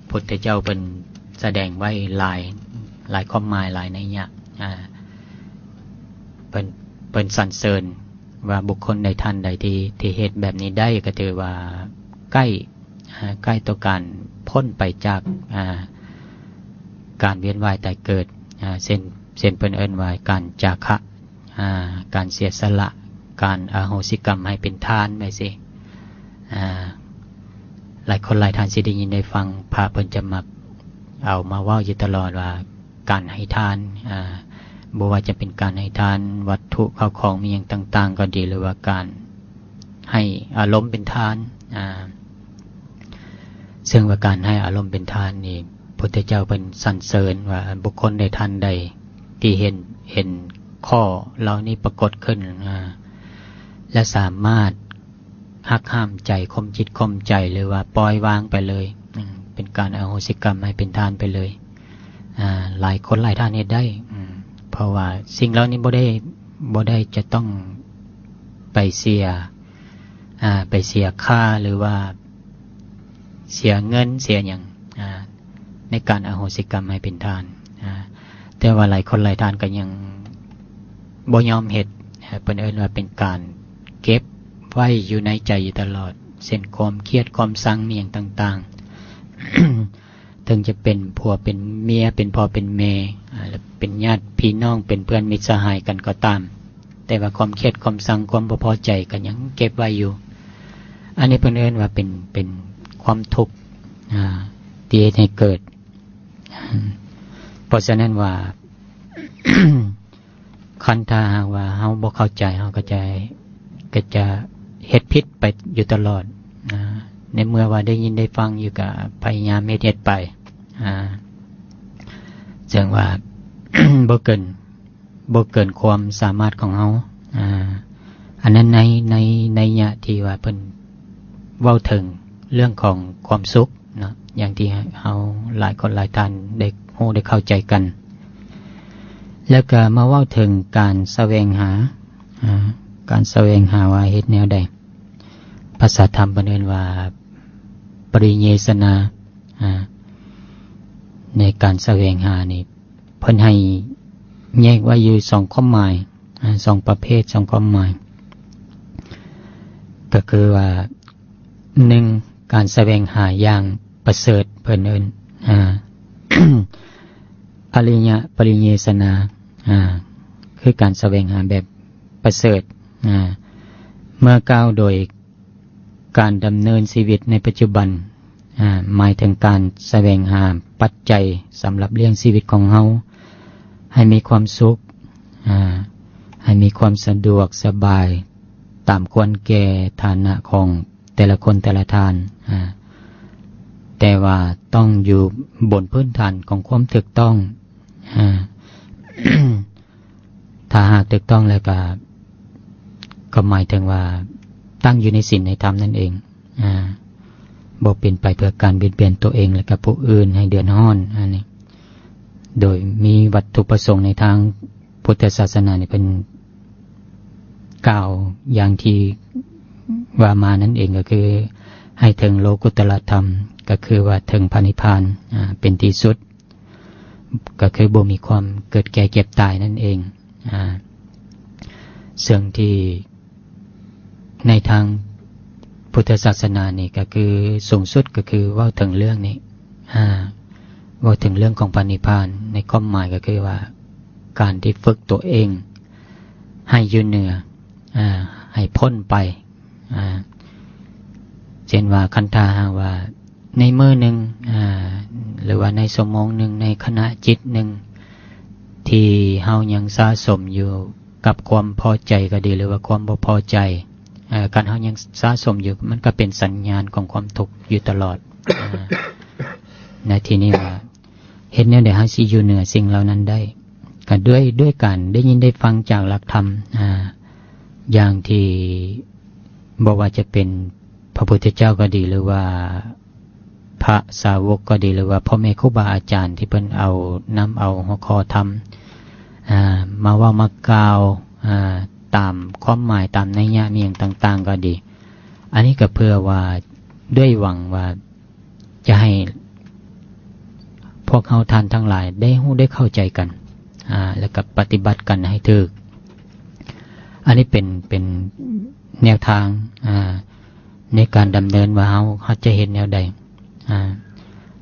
ພຸດທະເຈົ້າເພິ່ນສະແດງໄວ້ຫຼາຍ ຫຼາຍຄວາມໝາຍ ຫຼາຍໄນຍະ. ອາ ເພິ່ນ ເພິ່ນສັນເສີນວ່າບຸກຄົນໃດທ່ານໃດທີ່ ທີ່ເຮັດແບບນີ້ໄດ້ ກໍຖືວ່າໃກ້ ອາ ໃກ້ຕໍ່ການພົ້ນໄປຈາກ ອາ ການວຽນວ່າຍຕາຍເກີດ. ອາ ເຊັ່ນ ເຊັ່ນເພິ່ນເອີ້ນວ່າການຈາຄະ ອາ ການເສຍສະຫຼະ ການອະໂຫສິກຳໃຫ້ເປັນທານ ແບບຊີ້. ອາ ຫຼາຍຄົນຫຼາຍທ່ານຊິໄດ້ຍິນໄດ້ຟັງ ພະເພິ່ນຈະມັກເອົາມາເວົ້າຢູ່ຕະຫຼອດວ່າ ການໃຫ້ທານ ອາ ບໍ່ວ່າຈະເປັນການໃຫ້ທານວັດຖຸເຂົ້າຂອງມີຫຍັງຕ່າງໆກໍດີ ຫຼືວ່າການໃຫ້ອາລົມເປັນທານ ອາ ເຊິ່ງວ່າການໃຫ້ອາລົມເປັນທານນີ້ ພຸດທະເຈົ້າເພິ່ນສັນເສີນວ່າ ບຸກຄົນໃດທ່ານໃດທີ່ເຫັນ ເຫັນຂໍ້ເຫຼົ່ານີ້ປາກົດຂຶ້ນ ອາ ແລະ ສາມາດ ຫັກຫ້າມໃຈ ຂົ່ມຈິດຂົ່ມໃຈ ຫຼືວ່າປ່ອຍວາງໄປເລີຍ ອາ ເປັນການອະໂຫສິກຳໃຫ້ເປັນທານໄປເລີຍ ອາ ຫຼາຍຄົນຫຼາຍທ່ານເຮັດໄດ້ ອາ ເພາະວ່າສິ່ງເຫຼົ່ານີ້ບໍ່ໄດ້ ບໍ່ໄດ້ຈະຕ້ອງໄປເສຍ ອາ ໄປເສຍຄ່າ ຫຼືວ່າເສຍເງິນເສຍຫຍັງ ອາ ໃນການອະໂຫສິກຳໃຫ້ເປັນທານ ອາ ແຕ່ວ່າຫຼາຍຄົນຫຼາຍທ່ານກໍຍັງບໍ່ຍອມເຮັດ ເພິ່ນເອີ້ນວ່າເປັນການເກັບໄວ້ຢູ່ໃນໃຈຢູ່ຕະຫຼອດ ເຊັ່ນຄວາມຄຽດ ຄວາມຊັງ ມີຫຍັງຕ່າງໆ ເຖິງຈະເປັນຜົວເປັນເມຍ ເປັນພໍ່ເປັນແມ່ ອາ ແລະ ເປັນຍາດພີ່ນ້ອງ ເປັນເພື່ອນມິດສະຫາຍກັນກໍຕາມ ແຕ່ວ່າຄວາມຄຽດ ຄວາມຊັງ ຄວາມບໍ່ພໍໃຈກໍຍັງເກັບໄວ້ຢູ່. ອັນນີ້ເພິ່ນເອີ້ນວ່າເປັນ ເປັນຄວາມທຸກ ອາ ທີ່ເຮັດໃຫ້ເກີດ ເພາະສະນັ້ນວ່າ ຄັນຖ້າຫາກວ່າເຮົາບໍ່ເຂົ້າໃຈ ເຮົາກໍຈະ ກໍຈະເຮັດຜິດໄປຢູ່ຕະຫຼອດ ອາ ໃນເມື່ອວ່າໄດ້ຍິນໄດ້ຟັງຢູ່ ກໍພະຍາຍາມເຮັດ ເຮັດໄປ ອາ ເຊິ່ງວ່າ ບໍ່ເກີນ ບໍ່ເກີນຄວາມສາມາດຂອງເຮົາ ອາ ອັນນັ້ນໃນ ໃນໄນຍະທີ່ວ່າເພິ່ນເວົ້າເຖິງເລື່ອງຂອງຄວາມສຸກເນາະ ຢ່າງທີ່ເຮົາຫຼາຍຄົນຫຼາຍທ່ານໄດ້ຮູ້ໄດ້ເຂົ້າໃຈກັນ. ແລ້ວກໍມາເວົ້າເຖິງການສະແຫວງຫາ ອາ ການສະແຫວງຫາວ່າເຮັດແນວໃດ? ພາສາທຳເພິ່ນເອີ້ນວ່າປະລິເຍສະນາ ອາ ໃນການສະແຫວງຫານີ້ ເພິ່ນໃຫ້ແຍກໄວ້ຢູ່ສອງຄວາມໝາຍ ອາ ສອງປະເພດ ສອງຄວາມໝາຍ ກໍຄືວ່າ ໜຶ່ງ ການສະແຫວງຫາຢ່າງປະເສີດ ເພິ່ນເອີ້ນ ອາ ອະລິຍະປະລິເຍສະນາ ອາ ຄືການສະແຫວງຫາແບບປະເສີດ ອາ ເມື່ອກ່າວໂດຍ ການດຳເນີນຊີວິດໃນປັດຈຸບັນ ອາ ໝາຍເຖິງການສະແຫວງຫາປັດໄຈສຳລັບລ້ຽງຊີວິດຂອງເຮົາ ໃຫ້ມີຄວາມສຸກ ອາ ໃຫ້ມີຄວາມສະດວກສະບາຍ ຕາມຄວນແກ່ຖານະຂອງແຕ່ລະຄົນແຕ່ລະທ່ານ ອາ ແຕ່ວ່າຕ້ອງຢູ່ບົນພື້ນຖານຂອງຄວາມຖືກຕ້ອງ ອາ ຖ້າຫາກຖືກຕ້ອງແລ້ວກໍ ກໍໝາຍເຖິງວ່າຕັ້ງຢູ່ໃນສິນໃນທຳນັ້ນເອງ ອາ ບໍ່ເປັນໄປເພື່ອການບຽດບຽນຕົວເອງ ແລະ ກໍຜູ້ອື່ນໃຫ້ເດືອດຮ້ອນ ອັນນີ້ ໂດຍມີວັດຖຸປະສົງໃນທາງພຸດທະສາສະໜານີ້ ເພິ່ນກ່າວຢ່າງທີ່ວ່າມານັ້ນເອງ ກໍຄືໃຫ້ເຖິງໂລກຸດຕະລະທຳ ກໍຄືວ່າເຖິງພະນິບພານ ອາ ເປັນທີ່ສຸດ ກໍຄືບໍ່ມີຄວາມເກີດແກ່ເຈັບຕາຍນັ້ນເອງ ອາ ເຊິ່ງທີ່ໃນທາງພຸດທະສາສະໜານີ້ກໍຄືສູງສຸດກໍຄືເວົ້າເຖິງເລື່ອງນີ້ ອາ ເວົ້າເຖິງເລື່ອງຂອງພະນິບພານ ໃນຄວາມໝາຍກໍຄືວ່າການທີ່ຝຶກຕົວເອງໃຫ້ຢູ່ເໜືອ ອາ ໃຫ້ພົ້ນໄປ ອາ ເຊັ່ນວ່າ ຄັນຖ້າຫາກວ່າໃນມື້ໜຶ່ງ ອາ ຫຼືວ່າໃນຊົ່ວໂມງໜຶ່ງ ໃນຂະນະຈິດໜຶ່ງ ທີ່ເຮົາຍັງສະສົມຢູ່ກັບຄວາມພໍໃຈກໍດີ ຫຼືວ່າຄວາມບໍ່ພໍໃຈ ເອີ ຄັນເຮົາຍັງສະສົມຢູ່ ມັນກໍເປັນສັນຍານຂອງຄວາມທຸກຢູ່ຕະຫຼອດ ອາ ໃນທີ່ນີ້ວ່າ ເຮັດແນວໃດເຮົາຊິຢູ່ເໜືອສິ່ງເຫຼົ່ານັ້ນໄດ້? ກໍດ້ວຍ ດ້ວຍການໄດ້ຍິນໄດ້ຟັງຈາກຫຼັກທຳ ອ່າ ຢ່າງທີ່ບໍ່ວ່າຈະເປັນພະພຸດທະເຈົ້າກໍດີ ຫຼືວ່າພະສາວົກກໍດີ ຫຼືວ່າພໍ່ແມ່ຄູບາອາຈານທີ່ເພິ່ນເອົາ ນຳເອົາຫົວຂໍ້ທຳ ອ່າ ມາເວົ້າມາກ່າວ ອ່າ ຕາມຄວາມໝາຍ ຕາມໄນຍະມີຫຍັງຕ່າງໆກໍດີ. ອັນນີ້ກໍເພື່ອວ່າ ດ້ວຍຫວັງວ່າຈະໃຫ້ພວກເຮົາທ່ານທັງຫຼາຍໄດ້ຮູ້ໄດ້ເຂົ້າໃຈກັນ ອ່າ ແລ້ວກໍປະຕິບັດກັນໃຫ້ຖືກ. ອັນນີ້ເປັນ ເປັນແນວທາງ ອ່າ ໃນການດຳເນີນວ່າເຮົາ ເຮົາຈະເຮັດແນວໃດ ອ່າ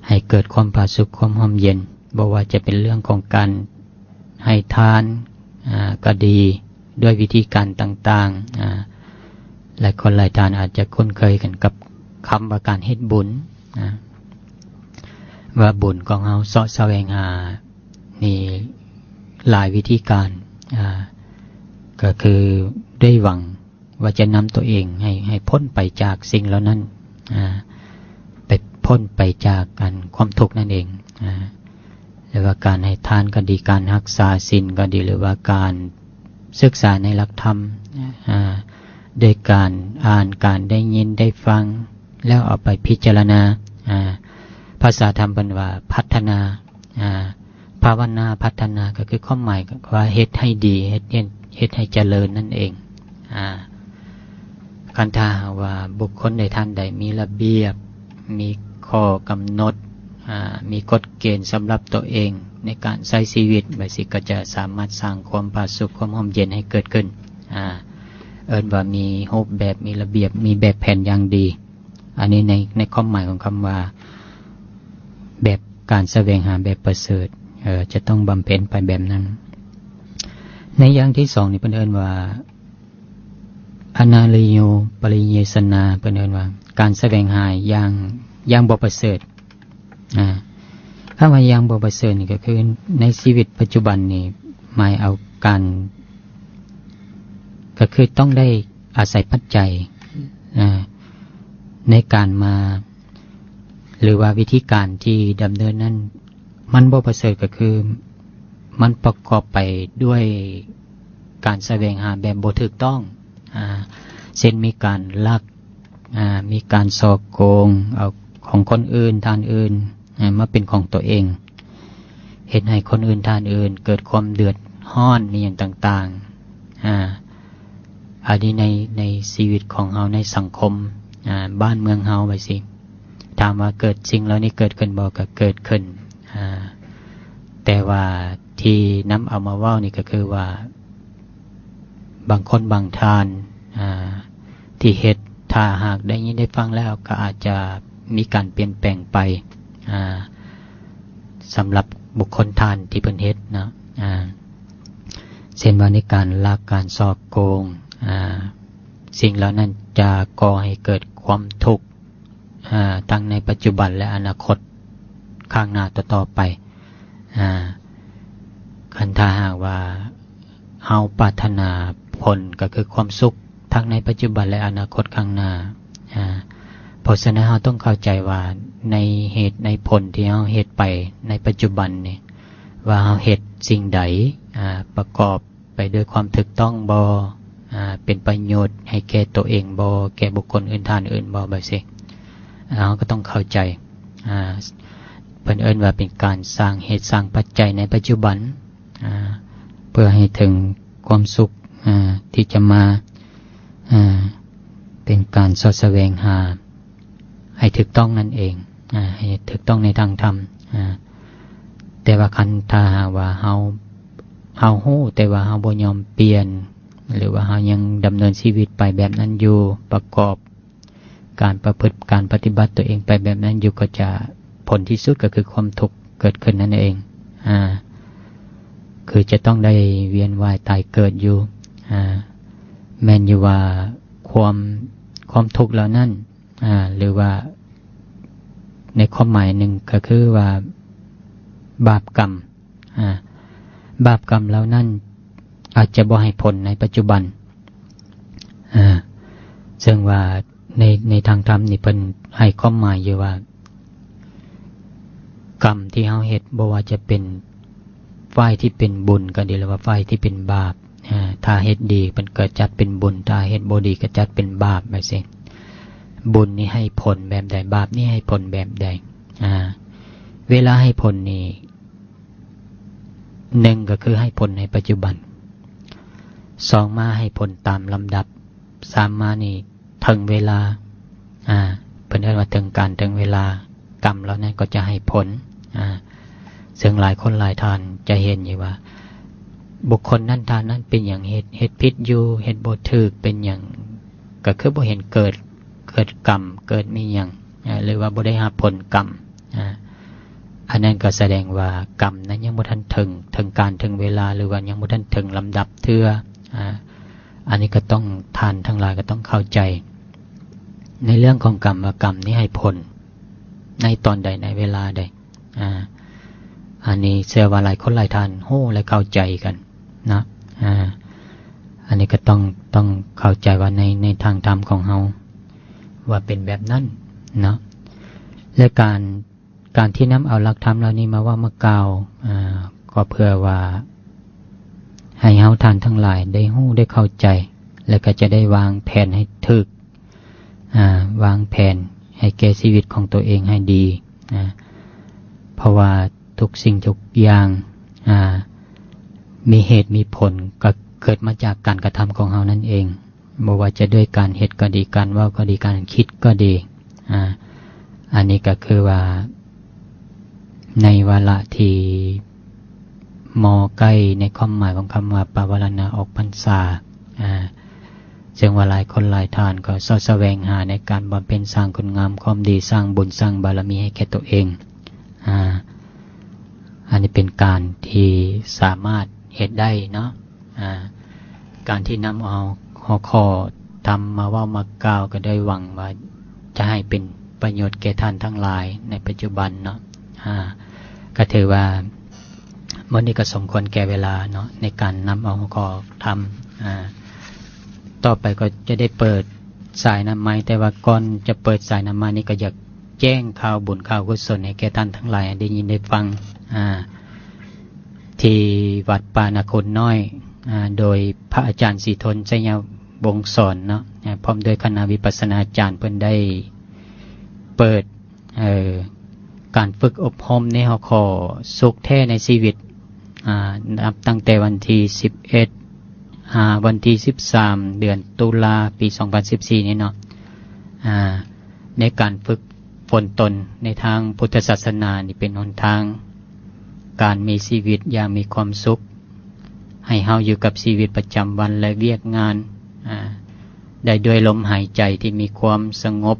ໃຫ້ເກີດຄວາມຜາສຸກ ຄວາມຮ່ມເຢັນ. ບໍ່ວ່າຈະເປັນເລື່ອງຂອງການໃຫ້ທານ ອ່າ ກໍດີ ດ້ວຍວິທີການຕ່າງໆ ອ່າ ຫຼາຍຄົນຫຼາຍທ່ານອາດຈະຄຸ້ນເຄີຍກັນກັບຄຳວ່າການເຮັດບຸນ ອ່າ ວ່າບຸນຂອງເຮົາເຊາະສະແຫວງຫານີ້ຫຼາຍວິທີການ ອ່າ ກໍຄືດ້ວຍຫວັງ ວ່າຈະນຳຕົວເອງໃຫ້ ໃຫ້ພົ້ນໄປຈາກສິ່ງເຫຼົ່ານັ້ນ ອ່າ ໄປ ພົ້ນໄປຈາກອັນຄວາມທຸກນັ້ນເອງ ອ່າ ຫຼືວ່າການໃຫ້ທານກໍດີ ການຮັກສາສິນກໍດີ ຫຼືວ່າການສຶກສາໃນຫຼັກທຳ ອ່າ ໂດຍການອ່ານ ການໄດ້ຍິນໄດ້ຟັງ ແລ້ວເອົາໄປພິຈາລະນາ ອ່າ ພາສາທຳເພິ່ນວ່າພັດທະນາ ອ່າ ພາວະນາພັດທະນາກໍຄືຄວາມໝາຍກໍວ່າເຮັດໃຫ້ດີ ເຮັດ ເຮັດ ເຮັດໃຫ້ຈະເລີນນັ້ນເອງ. ອ່າ ຄັນຖ້າຫາກວ່າບຸກຄົນໃດທ່ານໃດມີລະບຽບ ມີຂໍ້ກຳນົດ ອ່າ ມີກົດເກນສຳລັບຕົວເອງໃນການໃຊ້ຊີວິດ ແບບຊີ້ກໍຈະສາມາດສ້າງຄວາມຜາສຸກ ຄວາມຮ່ມເຢັນໃຫ້ເກີດຂຶ້ນ. ອ່າ ເອີ້ນວ່າມີຮູບແບບ ມີລະບຽບ ມີແບບແຜນຢ່າງດີ. ອັນນີ້ໃນ ໃນຄວາມໝາຍຂອງຄຳວ່າ ແບບການສະແຫວງຫາແບບປະເສີດ ເອີ ຈະຕ້ອງບຳເພັນໄປແບບນັ້ນ. ໃນຢ່າງທີສອງນີ້ເພິ່ນເອີ້ນວ່າ ອະນາລິໂຍປະລິເຍສະນາ ເພິ່ນເອີ້ນວ່າການສະແຫວງຫາຢ່າງ ຢ່າງບໍ່ປະເສີດ. ອ່າ ຄຳວ່າຢ່າງບໍ່ປະເສີດນີ້ກໍຄືໃນຊີວິດປັດຈຸບັນນີ້ ໝາຍເອົາການ ກໍຄືຕ້ອງໄດ້ອາໄສປັດໄຈ ອ່າ ໃນການມາ ຫຼືວ່າວິທີການທີ່ດຳເນີນນັ້ນ ມັນບໍ່ປະເສີດ ກໍຄືມັນປະກອບໄປດ້ວຍການສະແຫວງຫາແບບບໍ່ຖືກຕ້ອງ ອ່າ ເຊັ່ນ ມີການລັກ ອ່າ ມີການສໍ້ໂກງເອົາຂອງຄົນອື່ນທ່ານອື່ນ ອ່າ ມາເປັນຂອງຕົວເອງ ເຮັດໃຫ້ຄົນອື່ນທ່ານອື່ນເກີດຄວາມເດືອດຮ້ອນ ມີຫຍັງຕ່າງໆ ອ່າ ອັນນີ້ໃນ ໃນຊີວິດຂອງເຮົາ ໃນສັງຄົມ ອ່າ ບ້ານເມືອງເຮົາ ວ່າຊີ້ ຖາມວ່າເກີດ ສິ່ງເຫຼົ່ານີ້ເກີດຂຶ້ນບໍ່? ກໍເກີດຂຶ້ນ ອ່າ ແຕ່ວ່າທີ່ນຳເອົາມາເວົ້ານີ້ກໍຄືວ່າ ບາງຄົນບາງທ່ານ ອ່າ ທີ່ເຮັດ ຖ້າຫາກໄດ້ຍິນໄດ້ຟັງແລ້ວ ກໍອາດຈະມີການປ່ຽນແປງໄປ ອ່າ ສຳລັບບຸກຄົນທ່ານທີ່ເພິ່ນເຮັດເນາະ ອ່າ ເຊັ່ນວ່າໃນການລັກ ການສໍ້ໂກງ ອ່າ ສິ່ງເຫຼົ່ານັ້ນຈະກໍ່ໃຫ້ເກີດຄວາມທຸກ ອ່າ ທັງໃນປັດຈຸບັນ ແລະ ອະນາຄົດຂ້າງໜ້າຕໍ່ໆໄປ. ອ່າ ຄັນຖ້າຫາກວ່າເຮົາປາດຖະໜາຜົນ ກໍຄືຄວາມສຸກທັງໃນປັດຈຸບັນ ແລະ ອະນາຄົດຂ້າງໜ້າ ອ່າ ເພາະສະນັ້ນເຮົາຕ້ອງເຂົ້າໃຈວ່າ ໃນເຫດໃນຜົນທີ່ເຮົາເຮັດໄປໃນປັດຈຸບັນນີ້ ວ່າເຮົາເຮັດສິ່ງໃດ ອ່າ ປະກອບ ໄປດ້ວຍຄວາມຖືກຕ້ອງບໍ່ ອ່າ ເປັນປະໂຫຍດໃຫ້ແກ່ໂຕເອງບໍ່ ແກ່ບຸກຄົນອື່ນທ່ານອື່ນບໍ່ ແບບຊີ້ ເຮົາກໍຕ້ອງເຂົ້າໃຈ ອ່າ ເພິ່ນເອີ້ນວ່າເປັນການສ້າງເຫດສ້າງປັດໄຈໃນປັດຈຸບັນ ອ່າ ເພື່ອໃຫ້ເຖິງຄວາມສຸກ ອ່າ ທີ່ຈະມາ ອ່າ ເປັນການສອດສະແຫວງຫາ ໃຫ້ຖືກຕ້ອງນັ້ນເອງ ອ່າ ໃຫ້ຖືກຕ້ອງໃນທາງທຳ ອ່າ ແຕ່ວ່າຄັນຖ້າຫາກວ່າເຮົາ ເຮົາຮູ້ ແຕ່ວ່າເຮົາບໍ່ຍອມປ່ຽນ ຫຼືວ່າເຮົາຍັງດຳເນີນຊີວິດໄປແບບນັ້ນຢູ່ ປະກອບການປະພຶດ ການປະຕິບັດຕົວເອງໄປແບບນັ້ນຢູ່ ກໍຈະ ຜົນທີ່ສຸດກໍຄືຄວາມທຸກເກີດຂຶ້ນນັ້ນເອງ ອ່າ ຄືຈະຕ້ອງໄດ້ວຽນວ່າຍຕາຍເກີດຢູ່ ອ່າ ແມ່ນຢູ່ວ່າຄວາມ ຄວາມທຸກເຫຼົ່ານັ້ນ ອ່າ ຫຼືວ່າໃນຄວາມໝາຍໜຶ່ງກໍຄືວ່າບາບກຳ ອ່າ ບາບກຳເຫຼົ່ານັ້ນອາດຈະບໍ່ໃຫ້ຜົນໃນປັດຈຸບັນ ອ່າ ເຊິ່ງວ່າໃນ ໃນທາງທຳນີ້ເພິ່ນໃຫ້ຄວາມໝາຍຢູ່ວ່າ ກຳທີ່ເຮົາເຮັດ ບໍ່ວ່າຈະເປັນຝ່າຍທີ່ເປັນບຸນກໍດີ ຫຼືວ່າຝ່າຍທີ່ເປັນບາບ ອາ ຖ້າເຮັດດີເພິ່ນກໍຈັດເປັນບຸນ ຖ້າເຮັດບໍ່ດີກໍຈັດເປັນບາບ ແບບຊີ້. ບຸນນີ້ໃຫ້ຜົນແບບໃດ ບາບນີ້ໃຫ້ຜົນແບບໃດ ອາ ເວລາໃຫ້ຜົນນີ້ ໜຶ່ງກໍຄືໃຫ້ຜົນໃນປັດຈຸບັນ, ສອງມາໃຫ້ຜົນຕາມລຳດັບ, ສາມມານີ້ເຖິງເວລາ ອາ ເພິ່ນເອີ້ນວ່າເຖິງການເຖິງເວລາ ກຳເຫຼົ່ານັ້ນກໍຈະໃຫ້ຜົນ ອາ ເຊິ່ງຫຼາຍຄົນຫຼາຍທ່ານຈະເຫັນຢູ່ວ່າ ບຸກຄົນນັ້ນທ່ານນັ້ນເປັນຫຍັງເຮັດ ເຮັດຜິດຢູ່ ເຮັດບໍ່ຖືກ ເປັນຫຍັງ ກໍຄືບໍ່ເຫັນເກີດ ເກີດກຳ ເກີດມີຫຍັງ ອາ ຫຼືວ່າບໍ່ໄດ້ຮັບຜົນກຳ ອາ ອັນນັ້ນກໍສະແດງວ່າກຳນັ້ນຍັງບໍ່ທັນເຖິງ ເຖິງການເຖິງເວລາ ຫຼືວ່າຍັງບໍ່ທັນເຖິງລຳດັບເທື່ອ ອາ ອັນນີ້ກໍຕ້ອງ ທ່ານທັງຫຼາຍກໍຕ້ອງເຂົ້າໃຈ ໃນເລື່ອງຂອງກຳ ວ່າກຳນີ້ໃຫ້ຜົນໃນຕອນໃດ ໃນເວລາໃດ ອາ ອັນນີ້ເຊື່ອວ່າຫຼາຍຄົນຫຼາຍທ່ານຮູ້ ແລະ ເຂົ້າໃຈກັນເນາະ ອາ ອັນນີ້ກໍຕ້ອງ ຕ້ອງເຂົ້າໃຈວ່າໃນ ໃນທາງທຳຂອງເຮົາວ່າເປັນແບບນັ້ນເນາະ ແລະ ການ ການທີ່ນຳເອົາຫຼັກທຳເຫຼົ່ານີ້ມາເວົ້າມາກ່າວ ອາ ກໍເພື່ອວ່າໃຫ້ເຮົາທ່ານທັງຫຼາຍໄດ້ຮູ້ໄດ້ເຂົ້າໃຈ ແລະ ກໍຈະໄດ້ວາງແຜນໃຫ້ຖືກ ອາ ວາງແຜນໃຫ້ແກ່ຊີວິດຂອງຕົວເອງໃຫ້ດີ ອາ ເພາະວ່າທຸກສິ່ງທຸກຢ່າງ ອາ ມີເຫດມີຜົນ ກໍເກີດມາຈາກການກະທຳຂອງເຮົານັ້ນເອງ. ບໍ່ວ່າຈະດ້ວຍການເຮັດກໍດີ ການເວົ້າກໍດີ ການຄິດກໍດີ ອາ ອັນນີ້ກໍຄືວ່າໃນວາລະທີ່ມໍໃກ້ໃນຄວາມໝາຍຂອງຄຳວ່າປະວາລະນາອອກພັນສາ ອາ ເຊິ່ງວ່າຫຼາຍຄົນຫຼາຍທ່ານກໍຊອກສະແຫວງຫາໃນການບຳເພັນສ້າງຄຸນງາມຄວາມດີ ສ້າງບຸນສ້າງບາລະມີໃຫ້ແກ່ຕົວເອງ ອາ ອັນນີ້ເປັນການທີ່ສາມາດເຮັດໄດ້ເນາະ ອາ ການທີ່ນຳເອົາຫົວຂໍ້ທຳມາເວົ້າມາກ່າວ ກໍໂດຍຫວັງວ່າຈະໃຫ້ເປັນປະໂຫຍດແກ່ທ່ານທັງຫຼາຍໃນປັດຈຸບັນເນາະ ອາ ກໍຖືວ່າມື້ນີ້ກໍສົມຄວນແກ່ເວລາເນາະ ໃນການນຳເອົາຫົວຂໍ້ທຳ ອາ ຕໍ່ໄປກໍຈະໄດ້ເປີດສາຍນຳໄມ ແຕ່ວ່າກ່ອນຈະເປີດສາຍນຳໄມນີ້ ກໍຢາກ ແຈ້ງຂ່າວບຸນຂ່າວກຸສົນໃຫ້ແກ່ທ່ານທັງຫຼາຍໄດ້ຍິນໄດ້ຟັງ ອາ ທີ່ວັດປ່ານາໂຄນນ້ອຍ ອາ ໂດຍພະອາຈານສີທົນ ໄຊຍະວົງສອນເນາະ ອາ ພ້ອມດ້ວຍຄະນະວິປັດສະນາຈານ ເພິ່ນໄດ້ເປີດ ເອີ ການຝຶກອົບຮົມໃນຫົວຂໍ້ສຸກແທ້ໃນຊີວິດ ອາ ນັບຕັ້ງແຕ່ວັນທີສິບເອັດ ຫາວັນທີສິບສາມ ເດືອນຕຸລາ ປີສອງພັນສິບສີ່ນີ້ເນາະ ອາ ໃນການຝຶກຝົນຕົນໃນທາງພຸດທະສາສະໜານີ້ ເປັນຫົນທາງການມີຊີວິດຢ່າງມີຄວາມສຸກ ໃຫ້ເຮົາຢູ່ກັບຊີວິດປະຈຳວັນ ແລະ ວຽກງານ ອາ ໄດ້ດ້ວຍລົມຫາຍໃຈທີ່ມີຄວາມສະຫງົບ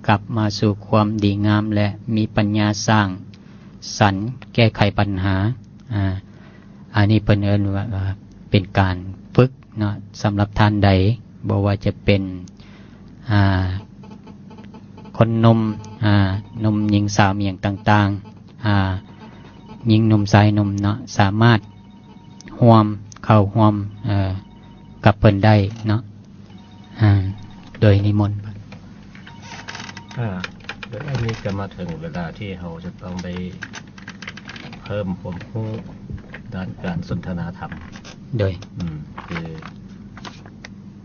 ກັບມາສູ່ຄວາມດີງາມ ແລະ ມີປັນຍາສ້າງສັນແກ້ໄຂບັນຫາ ອາ ອັນນີ້ເພິ່ນເອີ້ນວ່າ ວ່າເປັນການຝຶກເນາະ ສຳລັບທ່ານໃດ ບໍ່ວ່າຈະເປັນ ອາ ຄົນໜຸ່ມ ອາ ໜຸ່ມຍິງສາວ ອີ່ຫຍັງຕ່າງໆ ອາ ຍິງໜຸ່ມຊາຍໜຸ່ມເນາະ ສາມາດຮ່ວມ ເຂົ້າຮ່ວມ ເອີ ກັບເພິ່ນໄດ້ເນາະ ອາ ໂດຍນິມົນ. ອາ ໂດຍອັນນີ້ກໍມາເຖິງເວລາທີ່ເຮົາຈະຕ້ອງໄດ້ເພີ່ມຄວາມຮູ້ດ້ານການສົນທະນາທຳ. ໂດຍ ອືມ ຄື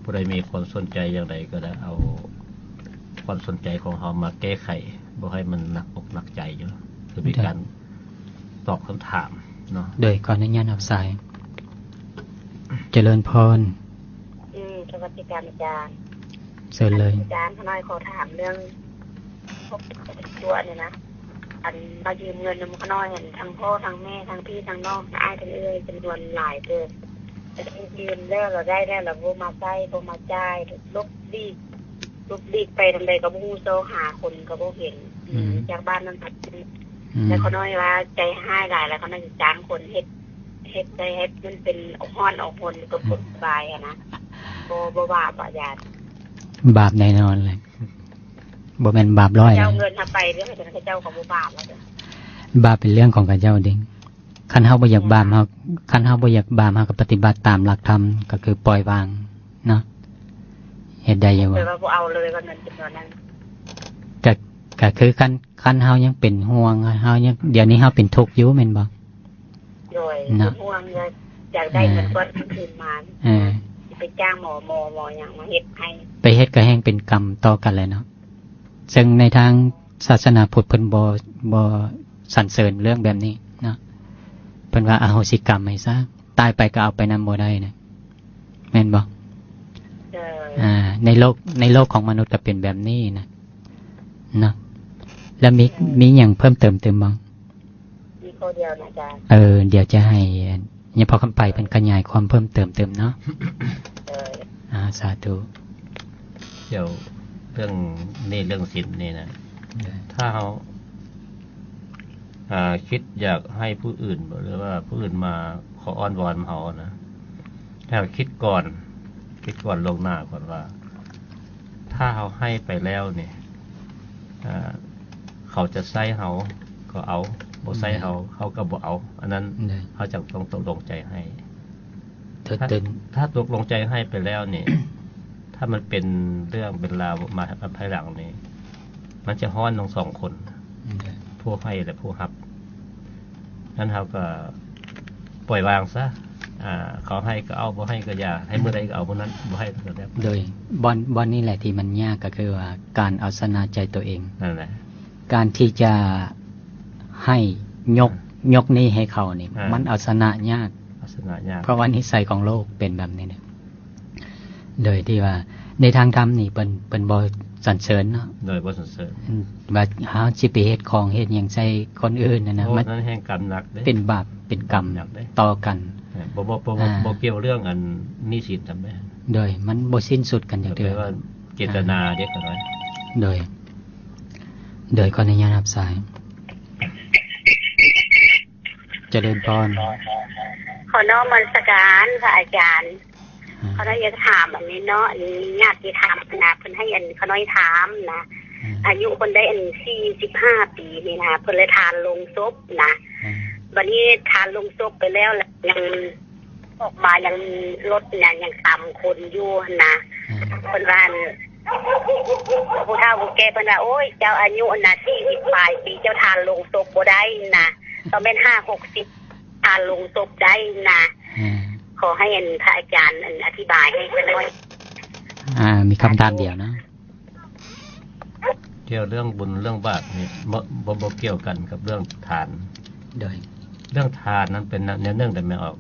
ຜູ້ໃດມີຄວາມສົນໃຈຢ່າງໃດກໍໄດ້ເອົາຄວາມສົນໃຈຂອງເຮົາມາແກ້ໄຂ ບໍ່ໃຫ້ມັນໜັກອົກໜັກໃຈຢູ່ ຄືມີການ ໂດຍ ຕອບຄຳຖາມເນາະ. ໂດຍ ຂໍອະນຸຍາດຮັບສາຍ. ຈະເລີນພອນ. ອືມ ສະຫວັດດີອາຈານ. ເຊີນເລີຍ. ອາຈານ ຂ້ານ້ອຍຂໍຖາມເລື່ອງພວກຕົວະນີ້ນະ ອັນມາຢືມເງິນນຳຂ້ານ້ອຍຫັ້ນ ທັງພໍ່ທັງແມ່ ທັງພີ່ທັງນ້ອງ ທັງອ້າຍທັງເອື້ອຍ ຈຳນວນຫຼາຍເຕີບ ແຕ່ຢືມແລ້ວລະໄດ້ແລ້ວລະບໍ່ມາໃຊ້ ບໍ່ມາຈ່າຍ ຫຼົບຫຼີກ ຫຼົບຫຼີກໄປທາງໃດກໍບໍ່ຮູ້ ຊອກຫາຄົນກໍບໍ່ເຫັນ ອືມ ອືມ ຈາກບ້ານນັ້ນ ອືມ ແລ້ວຂ້ານ້ອຍວ່າໃຈຮ້າຍຫຼາຍ ແລ້ວຂ້ານ້ອຍຊິຈ້າງຄົນເຮັດ ເຮັດໃຫ້ ໃຫ້ມັນເປັນຮ້ອນອອກຫົນ ກໍ ອືມ ຄົນສະບາຍຫັ້ນນະ ບໍ່ ບໍ່ບາບບໍ່ອາຈານ? ບາບແນ່ນອນແຫຼະ ບໍ່ແມ່ນບາບຮ້ອຍ ເຈົ້າເງິນເຮົາໄປເດ້ ເຂົາເຈົ້າກໍບໍ່ບາບແລ້ວເດີ ບາບເປັນເລື່ອງຂອງເຂົາເຈົ້າເດ້. ຄັນເຮົາບໍ່ຢາກບາບ ເຮົາ ຄັນເຮົາບໍ່ຢາກບາບ ເຮົາກໍປະຕິບັດຕາມຫຼັກທຳ ກໍຄືປ່ອຍວາງເນາະ ເຮັດໄດ້ຢູ່ບໍ່? ແປວ່າບໍ່ເອົາເລີຍວ່າເງິນຈຳນວນນັ້ນ ກະ ກໍຄືຄັນ ຄັນເຮົາຍັງເປັນຫ່ວງ ເຮົາຍັງ ດຽວນີ້ເຮົາເປັນທຸກຢູ່ແມ່ນບໍ່? ໂດຍ ເນາະ ເປັນຫ່ວງ ຢາກ ຢາກໄດ້ເງິນ ອ່າ ກ້ອນຄືນມາ ເອີ ຊິໄປຈ້າງໝໍ ໝໍ ໝໍຫຍັງມາເຮັດໃຫ້ ໄປເຮັດກໍແຮ່ງເປັນກຳຕໍ່ກັນແຫຼະເນາະ. ເຊິ່ງໃນທາງສາສະໜາພຸດເພິ່ນບໍ່ ບໍ່ສັນເສີນເລື່ອງແບບນີ້ເນາະ ເພິ່ນວ່າອະໂຫສິກຳໃຫ້ຊະ ຕາຍໄປກໍເອົາໄປນຳບໍ່ໄດ້ນະ ແມ່ນບໍ່? ເອີ ອ່າ ໃນໂລກ ໃນໂລກຂອງມະນຸດກໍເປັນແບບນີ້ນະ ເນາະ. ແລ້ວມີ ເອີ ມີຫຍັງເພີ່ມເຕີມຕື່ມບໍ່? ມີຂໍ້ດຽວນະອາຈານ. ເອີ ດຽວຈະໃຫ້ຍາພໍ່ຄຳໄພເພິ່ນຂະຫຍາຍຄວາມເພີ່ມເຕີມຕື່ມເນາະ. ເອີ ອ່າ ສາທຸ. ດຽວເລື່ອງໜີ້ເລື່ອງສິນນີ້ນະ ເອີ ຖ້າເຮົາ ອ່າ ຄິດຢາກໃຫ້ຜູ້ອື່ນ ຫຼືວ່າຜູ້ອື່ນມາຂໍອ້ອນວອນເຮົານະ ໃຫ້ເຮົາຄິດກ່ອນ ຄິດກ່ອນລ່ວງໜ້າກ່ອນວ່າ ຖ້າເຮົາໃຫ້ໄປແລ້ວນີ້ ອ່າ ເຂົາຈະໃຊ້ເຮົາກໍເອົາ ບໍ່ໃຊ້ເຮົາ ເຮົາກໍບໍ່ເອົາ. ອັນນັ້ນ ໂດຍ ເຮົາຈັ່ງຕ້ອງຕົກລົງໃຈໃຫ້. ຖ້າ ຖ້າຕົກລົງໃຈໃຫ້ໄປແລ້ວນີ້ ຖ້າມັນເປັນເລື່ອງເປັນລາວມາພາຍຫຼັງນີ້ ມັນຈະຮ້ອນທັງສອງຄົນ ໂດຍ ຜູ້ໃຫ້ ແລະ ຜູ້ຮັບ. ນັ້ນເຮົາກໍປ່ອຍວາງຊະ ອ່າ ເຂົາໃຫ້ກໍເອົາ ບໍ່ໃຫ້ກໍຢ່າ ໃຫ້ມື້ໃດກໍເອົາມື້ນັ້ນ ບໍ່ໃຫ້ກໍແລ້ວ. ໂດຍ ບ່ອນ ບ່ອນນີ້ແຫຼະທີ່ມັນຍາກ ກໍຄືວ່າການເອົາຊະນະໃຈຕົວເອງ ນັ້ນແຫຼະ ການທີ່ຈະໃຫ້ ຍົກ ອ່າ ຍົກໜີ້ໃຫ້ເຂົານີ້ ອ່າ ມັນເອົາຊະນະຍາກ ເອົາຊະນະຍາກ ເພາະວ່ານິໄສຂອງໂລກເປັນແບບນີ້ແຫຼະ. ໂດຍທີ່ວ່າໃນທາງທຳນີ້ເພິ່ນ ເພິ່ນບໍ່ສັນເສີນເນາະ ໂດຍບໍ່ສັນເສີນ ອືມ ວ່າເຮົາຊິໄປເຮັດຂອງເຮັດຫຍັງໃສ່ຄົນອື່ນຫັ້ນນະ ໂອ້ ມັນ ນັ້ນແຮ່ງກຳໜັກເດ້ ເປັນບາບເປັນກຳ ກຳໜັກເດ້ ຕໍ່ກັນ ເອີ ບໍ່ ບໍ່ ບໍ່ ອ່າ ບໍ່ກ່ຽວເລື່ອງອັນໜີ້ສິນນຳເດ້. ໂດຍ ມັນບໍ່ສິ້ນສຸດກັນຈັກເທື່ອ ແຕ່ວ່າເຈດຕະນາເດ້ ອ່າ ກໍໄດ້. ໂດຍ ໂດຍ ຂໍອະນຸຍາດຮັບສາຍ. ຈະເລີນພອນ ຂໍນ້ອມນະມັດສະການພະອາຈານ. ອືມ ຂໍອະນຸຍາດຖາມອັນນີ້ເນາະ ອັນນີ້ຍາດຕິທຳນະ ເພິ່ນໃຫ້ອັນຂ້ານ້ອຍຖາມນະ ອືມ ອາຍຸເພິ່ນໄດ້ອັນສີ່ສິບຫ້າປີນີ້ນະ ເພິ່ນເລີຍທານໂລງສົບນະ ອືມ ບັດນີ້ທານໂລງສົບໄປແລ້ວ ແລ້ວຍັງອອກມາຍັງລົດນະ ຍັງຕຳຄົນຢູ່ຫັ້ນນະ ອືມ ເພິ່ນວ່າອັນ ຜູ້ເຖົ້າຜູ້ແກ່ເພິ່ນວ່າ ໂອ້ຍ ເຈົ້າອາຍຸອັນນະສີ່ສິບປາຍປີ ເຈົ້າທານໂລງສົບບໍ່ໄດ້ນະ ຕ້ອງແມ່ນຫ້າຫົກສິບ ທານໂລງສົບໄດ້ນະ. ອືມ ຂໍໃຫ້ອັນພະອາຈານອັນອະທິບາຍໃຫ້ຂ້ານ້ອຍ. ອ່າ ມີຄຳຖາມດຽວເນາະ ກ່ຽວເລື່ອງບຸນເລື່ອງບາບນີ້ ບໍ່ ບໍ່ ບໍ່ກ່ຽວກັນກັບເລື່ອງທານ. ໂດຍ ເລື່ອງທານນັ້ນເປັນແນວໜຶ່ງໄດ້ແມ່ອອກ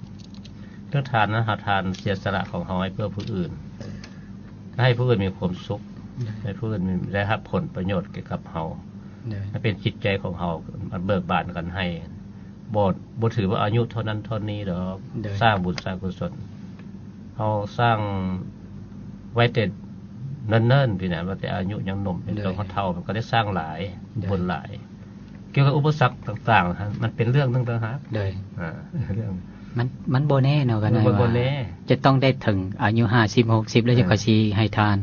ເລື່ອງທານນັ້ນ ເຮົາທານເສຍສະຫຼະຂອງເຮົາໃຫ້ເພື່ອຜູ້ອື່ນ ໃຫ້ຜູ້ອື່ນມີຄວາມສຸກ ໂດຍ ໃຫ້ຜູ້ອື່ນມີ ໄດ້ຮັບຜົນປະໂຫຍດກ່ຽວກັບເຮົາ ໂດຍ ມັນເປັນຈິດໃຈຂອງເຮົາ ມັນເບີກບານກັນໃຫ້ ບໍ່ ບໍ່ຖືວ່າອາຍຸເທົ່ານັ້ນເທົ່ານີ້ດອກ ໂດຍ ສ້າງບຸນສ້າງກຸສົນ ເຮົາສ້າງໄວ້ແຕ່ເນີນໆ ພີ້ນະ ວ່າແຕ່ອາຍຸຍັງໜຸ່ມ ໂດຍ ເປັນເຖົ້າ ມັນກໍໄດ້ສ້າງຫຼາຍ ໂດຍ ບຸນຫຼາຍ. ກ່ຽວກັບອຸປະສັກຕ່າງໆ ມັນເປັນເລື່ອງໜຶ່ງຕ່າງຫາກ ໂດຍ ອ່າ ເລື່ອງ ມັນ ມັນບໍ່ແນ່ເນາະ ກໍ ມັນບໍ່ແນ່ ຈະຕ້ອງໄດ້ເຖິງອາຍຸຫ້າສິບ ຫົກສິບ ແລ້ວ ອ່າ ຈັ່ງຄ່ອຍຊິໃຫ້ທານ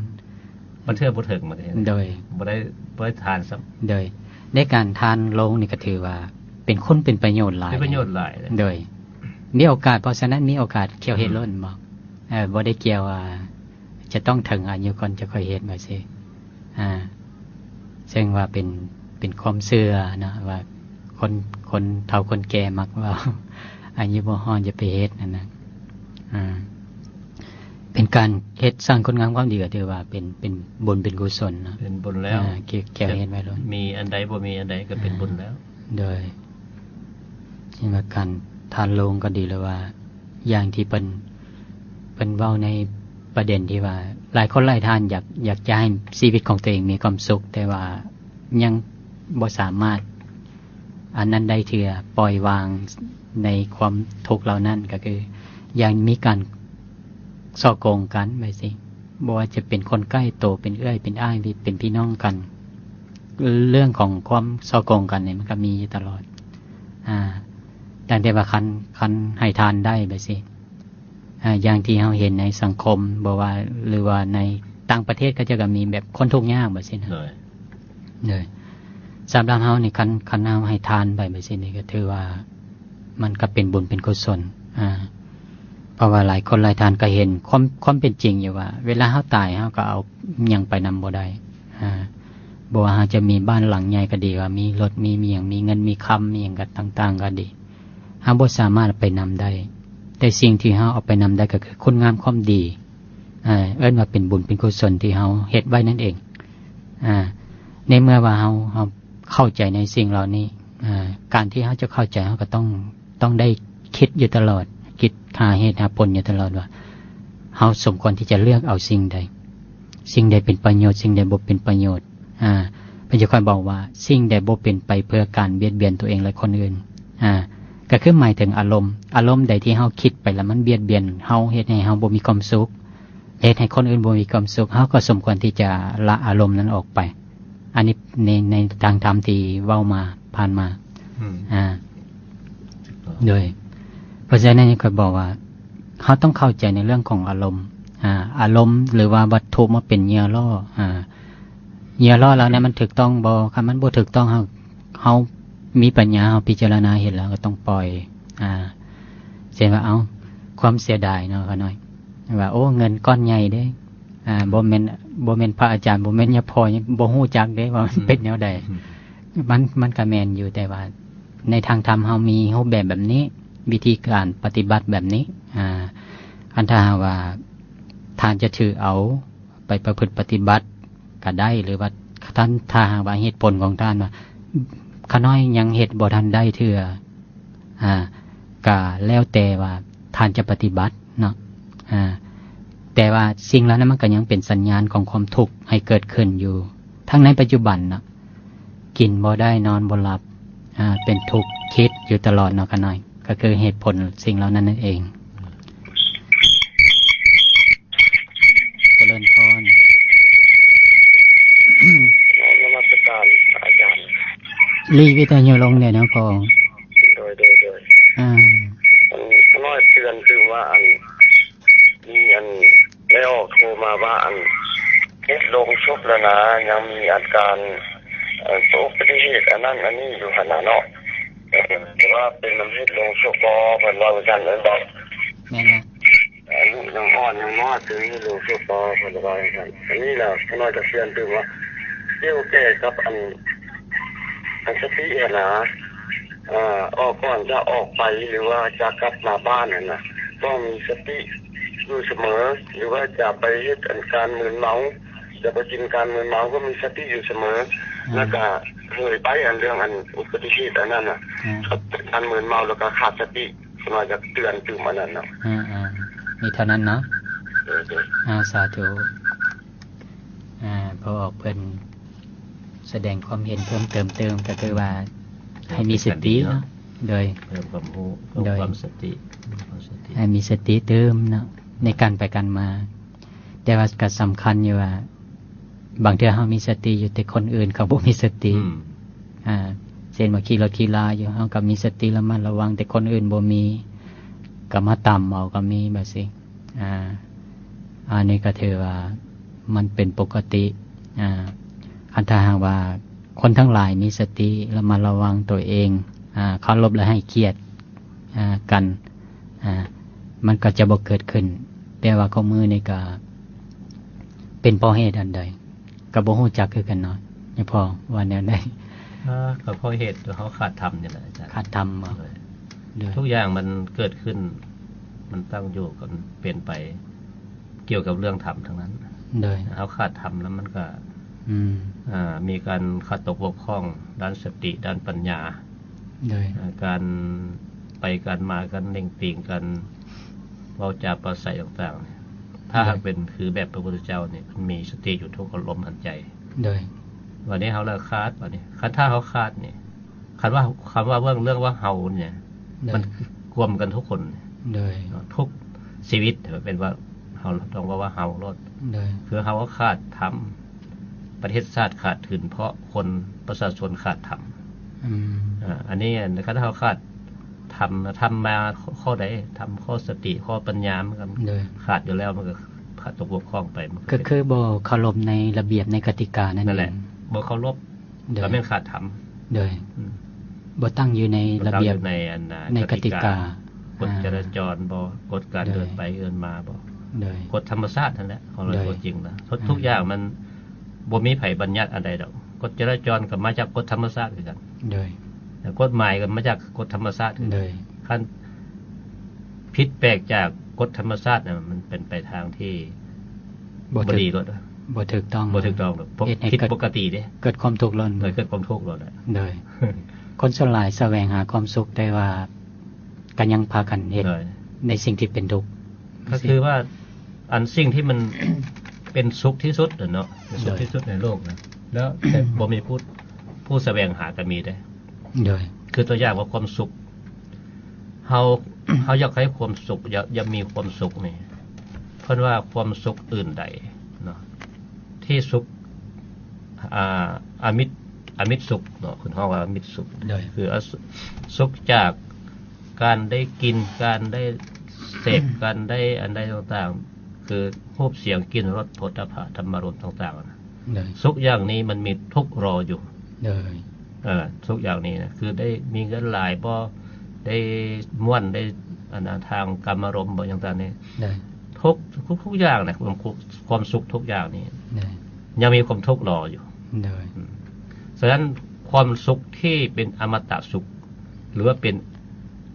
ບາງເທື່ອບໍ່ເຖິງ ບາງເທື່ອ ໂດຍ ບໍ່ໄດ້ ບໍ່ໄດ້ທານຊ້ຳ. ໂດຍ ໃນການທານໂລງນີ້ກໍຖືວ່າເປັນຄຸນເປັນປະໂຫຍດຫຼາຍ ເປັນປະໂຫຍດຫຼາຍເລີຍ ໂດຍ ມີໂອກາດ ເພາະສະນັ້ນມີໂອກາດ ຂ້ອຍເຮັດ ອືມ ໂລດ ແມ່ນບໍ່? ເອີ ບໍ່ໄດ້ກ່ຽວວ່າຈະຕ້ອງເຖິງອາຍຸກ່ອນຈະຄ່ອຍເຮັດ ແບບຊີ້ ອ່າ ເຊິ່ງວ່າເປັນ ເປັນຄວາມເຊື່ອເນາະ ວ່າຄົນ ຄົນເຖົ້າຄົນແກ່ມັກເວົ້າ ອາຍຸບໍ່ຮອດຢ່າໄປເຮັດຫັ້ນນະ ອ່າ ເປັນການເຮັດສ້າງຄຸນງາມຄວາມດີ ກໍຖືວ່າເປັນ ເປັນບຸນເປັນກຸສົນເນາະ ເປັນບຸນແລ້ວ ອ່າ ເກັບ ເກັບເຮັດໄວ້ໂລດ ມີອັນໃດບໍ່ມີອັນໃດກໍເປັນ ອ່າ ບຸນແລ້ວ ໂດຍ ເຊັ່ນວ່າການທານໂລງກໍດີ ຫຼືວ່າຢ່າງທີ່ເພິ່ນ ເພິ່ນເວົ້າໃນປະເດັນທີ່ວ່າ ຫຼາຍຄົນຫຼາຍທ່ານຢາກ ຢາກຈະໃຫ້ຊີວິດຂອງຕົວເອງມີຄວາມສຸກ ແຕ່ວ່າຍັງບໍ່ສາມາດ ອັນນັ້ນໄດ້ເທື່ອ ປ່ອຍວາງໃນຄວາມທຸກເຫຼົ່ານັ້ນ ກໍຄືຢ່າມີການສໍ້ໂກງກັນ ແບບຊີ້ ບໍ່ວ່າຈະເປັນຄົນໃກ້ໂຕ ເປັນເອື້ອຍ ເປັນອ້າຍ ເປັນພີ່ນ້ອງກັນ ເລື່ອງຂອງຄວາມສໍ້ໂກງກັນນີ້ ມັນກໍມີຢູ່ຕະຫຼອດ ອ່າ ຕັ້ງແຕ່ວ່າຄັນ ຄັນໃຫ້ທານໄດ້ ແບບຊີ້ ອ່າ ຢ່າງທີ່ເຮົາເຫັນໃນສັງຄົມ ບໍ່ວ່າ ຫຼືວ່າໃນຕ່າງປະເທດ ເຂົາເຈົ້າກໍມີແບບຄົນທຸກຍາກ ແບບຊີ້ນະ ໂດຍ ໂດຍ ສຳລັບເຮົານີ້ ຄັນ ຄັນເຮົາໃຫ້ທານໄປແບບຊີ້ນີ້ ກໍຖືວ່າມັນກໍເປັນບຸນເປັນກຸສົນ ອ່າ ເພາະວ່າຫຼາຍຄົນຫຼາຍທ່ານກໍເຫັນຄວາມ ຄວາມເປັນຈິງຢູ່ວ່າ ເວລາເຮົາຕາຍ ເຮົາກໍເອົາຫຍັງໄປນຳບໍ່ໄດ້ ອ່າ ບໍ່ວ່າເຮົາຈະມີບ້ານຫຼັງໃຫຍ່ກໍດີ ວ່າມີລົດ ມີ ມີຫຍັງ ມີເງິນ ມີຄຳ ມີຫຍັງກໍຕ່າງໆກໍດີ ເຮົາບໍ່ສາມາດເອົາໄປນຳໄດ້. ແຕ່ສິ່ງທີ່ເຮົາເອົາໄປນຳໄດ້ກໍຄືຄຸນງາມຄວາມດີ ເອີ້ນວ່າເປັນບຸນເປັນກຸສົນທີ່ເຮົາເຮັດໄວ້ນັ້ນເອງ. ໃນເມື່ອວ່າເຮົາ ເຮົາເຂົ້າໃຈໃນສິ່ງເຫຼົ່ານີ້ ການທີ່ເຮົາຈະເຂົ້າໃຈ ເຮົາກໍຕ້ອງ ຕ້ອງໄດ້ຄິດຢູ່ຕະຫຼອດ ຄິດຫາເຫດຫາຜົນຢູ່ຕະຫຼອດວ່າ ເຮົາສົມຄວນທີ່ຈະເລືອກເອົາສິ່ງໃດ ສິ່ງໃດເປັນປະໂຫຍດ ສິ່ງໃດບໍ່ເປັນປະໂຫຍດ. ອາ ເພິ່ນຈະຄ່ອຍບອກວ່າ ສິ່ງໃດບໍ່ເປັນໄປເພື່ອການບຽດບຽນຕົວເອງ ແລະ ຄົນອື່ນ. ອາ ກໍຄືໝາຍເຖິງອາລົມ ອາລົມໃດທີ່ເຮົາຄິດໄປແລ້ວມັນບຽດບຽນເຮົາ ເຮັດໃຫ້ເຮົາບໍ່ມີຄວາມສຸກ ເຮັດໃຫ້ຄົນອື່ນບໍ່ມີຄວາມສຸກ ເຮົາກໍສົມຄວນທີ່ຈະລະອາລົມນັ້ນອອກໄປ. ອັນນີ້ໃນ ໃນທາງທຳທີ່ເວົ້າມາ ຜ່ານມາ. ອືມ ອາ ໂດຍ ເພາະສະນັ້ນຂ້ອຍບອກວ່າ ເຮົາຕ້ອງເຂົ້າໃຈໃນເລື່ອງຂອງອາລົມ ອາ ອາລົມ ຫຼືວ່າວັດຖຸມາເປັນເຫຍື່ອຫຼໍ່ ອາ ເຫຍື່ອຫຼໍ່ເຫຼົ່ານັ້ນມັນຖືກຕ້ອງບໍ່? ຄັນມັນບໍ່ຖືກຕ້ອງ ເຮົາ ເຮົາມີປັນຍາ ເຮົາພິຈາລະນາເຫັນແລ້ວກໍຕ້ອງປ່ອຍ. ອາ ເຊັ່ນວ່າ ເອົ້າ ຄວາມເສຍດາຍເນາະ ຂ້ານ້ອຍ ວ່າ ໂອ້ ເງິນກ້ອນໃຫຍ່ເດ້ ອາ ບໍ່ແມ່ນ ບໍ່ແມ່ນພະອາຈານ ບໍ່ແມ່ນຍາພໍ່ ຍັງບໍ່ຮູ້ຈັກເດ້ວ່າມັນເປັນແນວໃດ. ອືມ ມັນ ມັນກໍແມ່ນຢູ່ ແຕ່ວ່າໃນທາງທຳເຮົາມີຮູບແບບແບບນີ້ ວິທີການປະຕິບັດແບບນີ້. ອາ ຄັນຖ້າຫາກວ່າທ່ານຈະຖືເອົາໄປປະພຶດປະຕິບັດກໍໄດ້ ຫຼືວ່າທ່ານ ຖ້າຫາກວ່າເຫດຜົນຂອງທ່ານວ່າ ຂ້ານ້ອຍຍັງເຮັດບໍ່ທັນໄດ້ເທື່ອ ອາ ກະແລ້ວແຕ່ວ່າທ່ານຈະປະຕິບັດເນາະ ອາ ແຕ່ວ່າສິ່ງເຫຼົ່ານັ້ນມັນກໍຍັງເປັນສັນຍານຂອງຄວາມທຸກໃຫ້ເກີດຂຶ້ນຢູ່ ທັງໃນປັດຈຸບັນເນາະ ກິນບໍ່ໄດ້ ນອນບໍ່ຫຼັບ ອາ ເປັນທຸກ ຄິດຢູ່ຕະຫຼອດເນາະ ຂະນ້ອຍ ກໍຄືເຫດຜົນສິ່ງເຫຼົ່ານັ້ນນັ້ນເອງ. ຈະເລີນພອນ. ນະມັດສະການພະອາຈານ. ຫຼີວິທະຍຸລົງແດ່ເນາະພໍ່. ໂດຍ ໂດຍ ໂດຍ. ອາ ອັນ ຂ້ານ້ອຍເຕືອນຕື່ມວ່າ ອັນ ມີອັນ ໄດ້ອອກໂທມາວ່າ ອັນ ເຮັດໂລງສົບແລ້ວນະ ຍັງມີອາການ ເອີ ອຸປະຕິເຫດອັນນັ້ນອັນນີ້ຢູ່ຫັ້ນນະເນາະ. ເອີ ແຕ່ວ່າເປັນນຳເຮັດໂລງສົບບໍ່ ເພິ່ນເວົ້າຈັ່ງຊັ້ນແມ່ນບໍ່? ແມ່ນແລ້ວ. ອາຍຸຍັງອ່ອນ ຍັງນ້ອຍ ເປັນໂລງສົບບໍ່ ເພິ່ນວ່າຈັ່ງຊັ້ນ. ອັນນີ້ລະ ຂ້ານ້ອຍກະເຕືອນຕື່ມວ່າ ກ່ຽວແກ່ກັບອັນ ອັນສະຕິຫັ້ນນະ ເອີ ອອກ ກ່ອນຈະອອກໄປ ຫຼືວ່າຈະກັບມາບ້ານຫັ້ນນະ ຕ້ອງມີສະຕິຢູ່ສະເໝີ ຫຼືວ່າຈະໄປເຮັດອັນການມຶນເມົາ ຈະໄປກິນການມຶນເມົາ ກໍມີສະຕິຢູ່ສະເໝີ. ອືມ ແລ້ວກະເລີຍໄປອັນເລື່ອງອັນອຸປະຕິເຫດອັນນັ້ນນະ ອືມ ການມຶນເມົາ ແລ້ວກະຂາດສະຕິ. ຂ້ານ້ອຍຢາກເຕືອນຕື່ມອັນນັ້ນເນາະ. ອືມໆ ມີເທົ່ານັ້ນເນາະ. ໂດຍໆ. ອາ ສາທຸ. ອາ ພໍ່ອອກເພິ່ນສະແດງຄວາມເຫັນເພີ່ມເຕີມຕື່ມ ກໍຄືວ່າໃຫ້ມີສະຕິເນາະ. ໂດຍ ເພີ່ມຄວາມຮູ້ ເພີ່ມຄວາມສະຕິ ເພີ່ມຄວາມສະຕິ ໃຫ້ມີສະຕິຕື່ມເນາະ ໃນການໄປການມາ. ແຕ່ວ່າກໍສຳຄັນຢູ່ວ່າ ບາງເທື່ອເຮົາມີສະຕິຢູ່ ແຕ່ຄົນອື່ນເຂົາບໍ່ມີສະຕິ. ອືມ ອາ ເຊັ່ນວ່າຂີ່ລົດຂີ່ລາຢູ່ ເຮົາກໍມີສະຕິລະມັດລະວັງ ແຕ່ຄົນອື່ນບໍ່ມີ ກໍມາຕຳເອົາກໍມີແບບຊີ້. ອາ ອັນນີ້ກໍຖືວ່າມັນເປັນປົກກະຕິ. ອາ ຄັນຖ້າຫາກວ່າຄົນທັງຫຼາຍມີສະຕິລະມັດລະວັງຕົວເອງ ອາ ເຄົາລົບ ແລະ ໃຫ້ກຽດ ອາ ກັນ ອາ ມັນກໍຈະບໍ່ເກີດຂຶ້ນ. ແຕ່ວ່າຂອງມື້ນີ້ກໍເປັນເພາະເຫດອັນໃດ ກໍບໍ່ຮູ້ຈັກຄືກັນເນາະ. ຍາພໍ່ວ່າແນວໃດ? ອາ ກໍເພາະເຫດເຮົາຂາດທຳນີ້ແຫຼະອາຈານ. ຂາດທຳບໍ່? ໂດຍ ໂດຍ ທຸກຢ່າງມັນເກີດຂຶ້ນ ມັນຕັ້ງຢູ່ກັນເປັນໄປ ກ່ຽວກັບເລື່ອງທຳທັງນັ້ນ. ໂດຍ ເຮົາຂາດທຳແລ້ວມັນກໍ ອືມ ອາ ມີການຂາດຕົກບົກຜ່ອງດ້ານສະຕິ ດ້ານປັນຍາ. ໂດຍ ອາ ການໄປການມາ ການເໜັງຕີງ ການເວົ້າຈາປາໄສຕ່າງໆ ຖ້າຫາກເປັນຄືແບບພະພຸດທະເຈົ້ານີ້ ເພິ່ນມີສະຕິຢູ່ທຸກອາລົມອັນໃຈ. ໂດຍ ບາດນີ້ເຮົາລະຂາດ ບາດນີ້ ຄັນຖ້າເຮົາຂາດນີ້ ຄັນວ່າ ຄຳວ່າເລື່ອງ ເລື່ອງວ່າເຮົານີ້ ໂດຍ ມັນກວມກັນທຸກຄົນ. ໂດຍ ເນາະ ທຸກຊີວິດເປັນວ່າເຮົາຕ້ອງເວົ້າວ່າເຮົາໂລດ. ໂດຍ ຄືເຮົາຂາດທຳ ປະເທດຊາດຂາດທຶນ ເພາະຄົນ ປະຊາຊົນຂາດທຳ. ອືມ ອາ ອັນນີ້ຄັນເຮົາຂາດທຳ ທຳມາຂໍ້ໃດ ທຳຂໍ້ສະຕິ ຂໍ້ປັນຍາ ມັນກໍ ໂດຍ ຂາດຢູ່ແລ້ວ ມັນກໍຂາດຕົກບົກຜ່ອງໄປ. ມັນກໍ ກໍຄືບໍ່ເຄົາລົບໃນລະບຽບ ໃນກະຕິການັ້ນເອງ. ນັ້ນແຫຼະ ບໍ່ເຄົາລົບ ໂດຍ ກໍແມ່ນຂາດທຳ. ໂດຍ ອືມ ບໍ່ຕັ້ງຢູ່ໃນລະບຽບ ໃນອັນ ໃນກະຕິກາ ກົດຈະລາຈອນບໍ່ ກົດການເດີນໄປເດີນມາບໍ່ ໂດຍ ກົດທຳມະຊາດຫັ້ນແຫຼະ ຂອງເລື່ອງ ໂດຍ ຕົວຈິງນະ. ອືມ ທຸກຢ່າງມັນບໍ່ມີໃຜບັນຍັດອັນໃດດອກ ກົດຈະລາຈອນກໍມາຈາກກົດທຳມະຊາດຄືກັນ. ໂດຍ. ແລະ ກົດໝາຍກໍມາຈາກກົດທຳມະຊາດຄືກັນ. ໂດຍ. ຄັນຜິດແປກຈາກກົດທຳມະຊາດນະ ມັນເປັນໄປທາງທີ່ບໍ່ຖືກ ບໍ່ດີໂລດ ບໍ່ຖືກຕ້ອງ ບໍ່ຖືກຕ້ອງ ເຮັດໃຫ້ ຜິດ ເກີດ ປົກກະຕິເດ້ ເກີດຄວາມທຸກໂລດ. ໂດຍ ເກີດຄວາມທຸກໂລດ. ໂດຍ. ຄົນສ່ວນຫຼາຍສະແຫວງຫາຄວາມສຸກ ແຕ່ວ່າກໍຍັງພາກັນເຮັດ ໂດຍ ໃນສິ່ງທີ່ເປັນທຸກ. ກໍຄືວ່າ ອັນສິ່ງທີ່ມັນເປັນສຸກທີ່ສຸດນະເນາະ ເປັນສຸກ ໂດຍ ທີ່ສຸດໃນໂລກນະ ແລ້ວແຕ່ບໍ່ມີຜູ້ ຜູ້ສະແຫວງຫາກໍມີເດ້. ໂດຍ. ຄືຕົວຢ່າງວ່າຄວາມສຸກ ເຮົາ ເຮົາຢາກໃຫ້ຄວາມສຸກ ຢາກ ຢາກມີຄວາມສຸກນີ້ ເພິ່ນວ່າຄວາມສຸກອື່ນໃດເນາະ ທີ່ສຸກ ອ່າ ອາມິດ ອາມິດສຸກເນາະ ເພິ່ນຮ້ອງວ່າອາມິດສຸກ. ໂດຍ. ຄື ອາ ສຸກຈາກການໄດ້ກິນ ການໄດ້ເສບ ການໄດ້ອັນໃດຕ່າງໆ ຄືຮູບ ສຽງ ກິ່ນ ລົດ ໂຜດຖະພະ ທຳມາລົມຕ່າງໆນະ. ໂດຍ. ສຸກຢ່າງນີ້ມັນມີທຸກລໍຢູ່. ໂດຍ. ເອີ ສຸກຢ່າງນີ້ນະ ຄືໄດ້ມີເງິນຫຼາຍບໍ່ ໄດ້ມ່ວນ ໄດ້ອັນນະ ທາງກາມາລົມບໍ່ ຫຍັງຕ່າງນີ້. ໂດຍ. ທຸກ ທຸກ ທຸກຢ່າງນະ ຄວາມ ຄວາມສຸກທຸກຢ່າງນີ້ ໂດຍ ຍັງມີຄວາມທຸກລໍຢູ່. ໂດຍ. ອືມ ສະນັ້ນຄວາມສຸກທີ່ເປັນອະມະຕະສຸກ ຫຼືວ່າເປັນ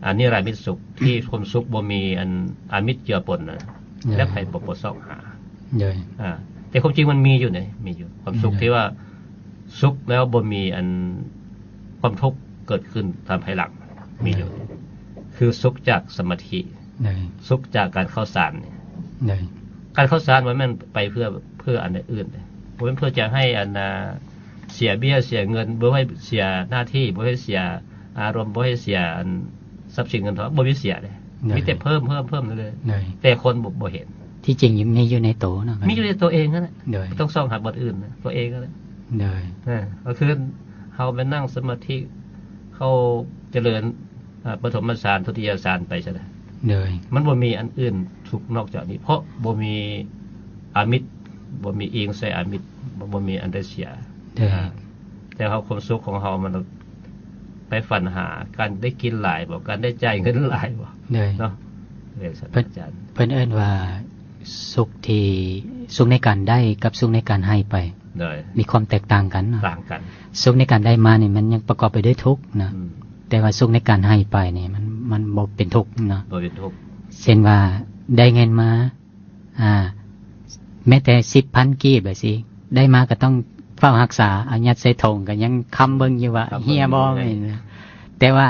ອະນິລາມິດສຸກ ທີ່ຄວາມສຸກບໍ່ມີອັນອາມິດເຈືອປົນນະ ໂດຍ ແລ້ວໃຜບໍ່ ບໍ່ຊອກຫາ. ໂດຍ. ອາ ແຕ່ຄວາມຈິງມັນມີຢູ່ເດ້ ມີຢູ່ ຄວາມສຸກ ໂດຍ ທີ່ວ່າສຸກແລ້ວບໍ່ມີອັນຄວາມທຸກເກີດຂຶ້ນຕາມພາຍຫຼັງ ມີຢູ່. ໂດຍ. ຄືສຸກຈາກສະມາທິ ໂດຍ ສຸກຈາກການເຂົ້າฌານນີ້. ໂດຍ. ການເຂົ້າฌານບໍ່ແມ່ນໄປເພື່ອ ເພື່ອອັນອື່ນເດ້ ບໍ່ແມ່ນເພື່ອຈະໃຫ້ອັນນາ ເສຍເບ້ຍເສຍເງິນ ບໍ່ໃຫ້ເສຍໜ້າທີ່ ບໍ່ໃຫ້ເສຍອາລົມ ບໍ່ໃຫ້ເສຍອັນຊັບສິນເງິນທອງ ບໍ່ມີເສຍເດ້. ໂດຍ. ມີແຕ່ເພີ່ມ ເພີ່ມ ເພີ່ມເລື້ອຍໆ. ໂດຍ. ແຕ່ຄົນບໍ່ ບໍ່ເຫັນ ທີ່ຈິງມີຢູ່ໃນໂຕເນາະ ມີຢູ່ໃນໂຕເອງຫັ້ນແຫຼະ. ໂດຍ. ບໍ່ຕ້ອງຊອກຫາບ່ອນອື່ນນະ ໂຕເອງຫັ້ນແຫຼະ. ໂດຍ. ເອີ ກໍຄືເຮົາໄປນັ່ງສະມາທິ ເຂົ້າຈະເລີນ ອາ ປະຖົມມະສານ ທຸຕິຍະສານໄປຊັ້ນນະ. ໂດຍ. ມັນບໍ່ມີອັນອື່ນທຸກນອກຈາກນີ້ ເພາະບໍ່ມີອາມິດ ບໍ່ມີອີງໃສ່ອາມິດ ບໍ່ ບໍ່ມີອັນໃດເສຍ. ໂດຍ. ອາ ແຕ່ເຮົາ ຄວາມສຸກຂອງເຮົາມັນໄປຝັນຫາການໄດ້ກິນຫຼາຍບໍ່ ການໄດ້ຈ່າຍເງິນຫຼາຍບໍ່. ໂດຍ. ເນາະ ເອີ ເພິ່ນ ເພິ່ນເອີ້ນວ່າສຸກທີ່ ສຸກໃນການໄດ້ກັບສຸກໃນການໃຫ້ໄປ. ໂດຍ. ມີຄວາມແຕກຕ່າງກັນເນາະ. ຕ່າງກັນ. ສຸກໃນການໄດ້ມານີ້ມັນຍັງປະກອບໄປດ້ວຍທຸກນະ. ອືມ. ແຕ່ວ່າສຸກໃນການໃຫ້ໄປນີ້ ມັນ ມັນບໍ່ເປັນທຸກເນາະ ບໍ່ເປັນທຸກ. ເຊັ່ນວ່າໄດ້ເງິນມາ ອາ ແມ້ແຕ່ສິບພັນກີບແບບຊີ້ ໄດ້ມາກໍຕ້ອງເຝົ້າຮັກສາ ເອົາຍັດໃສ່ຖົງ ກໍຍັງຄຳເບິ່ງຢູ່ວ່າ ຄຳເບິ່ງ ເຮຍບໍ່ ຢູ່ ແມ່ນ. ແຕ່ວ່າ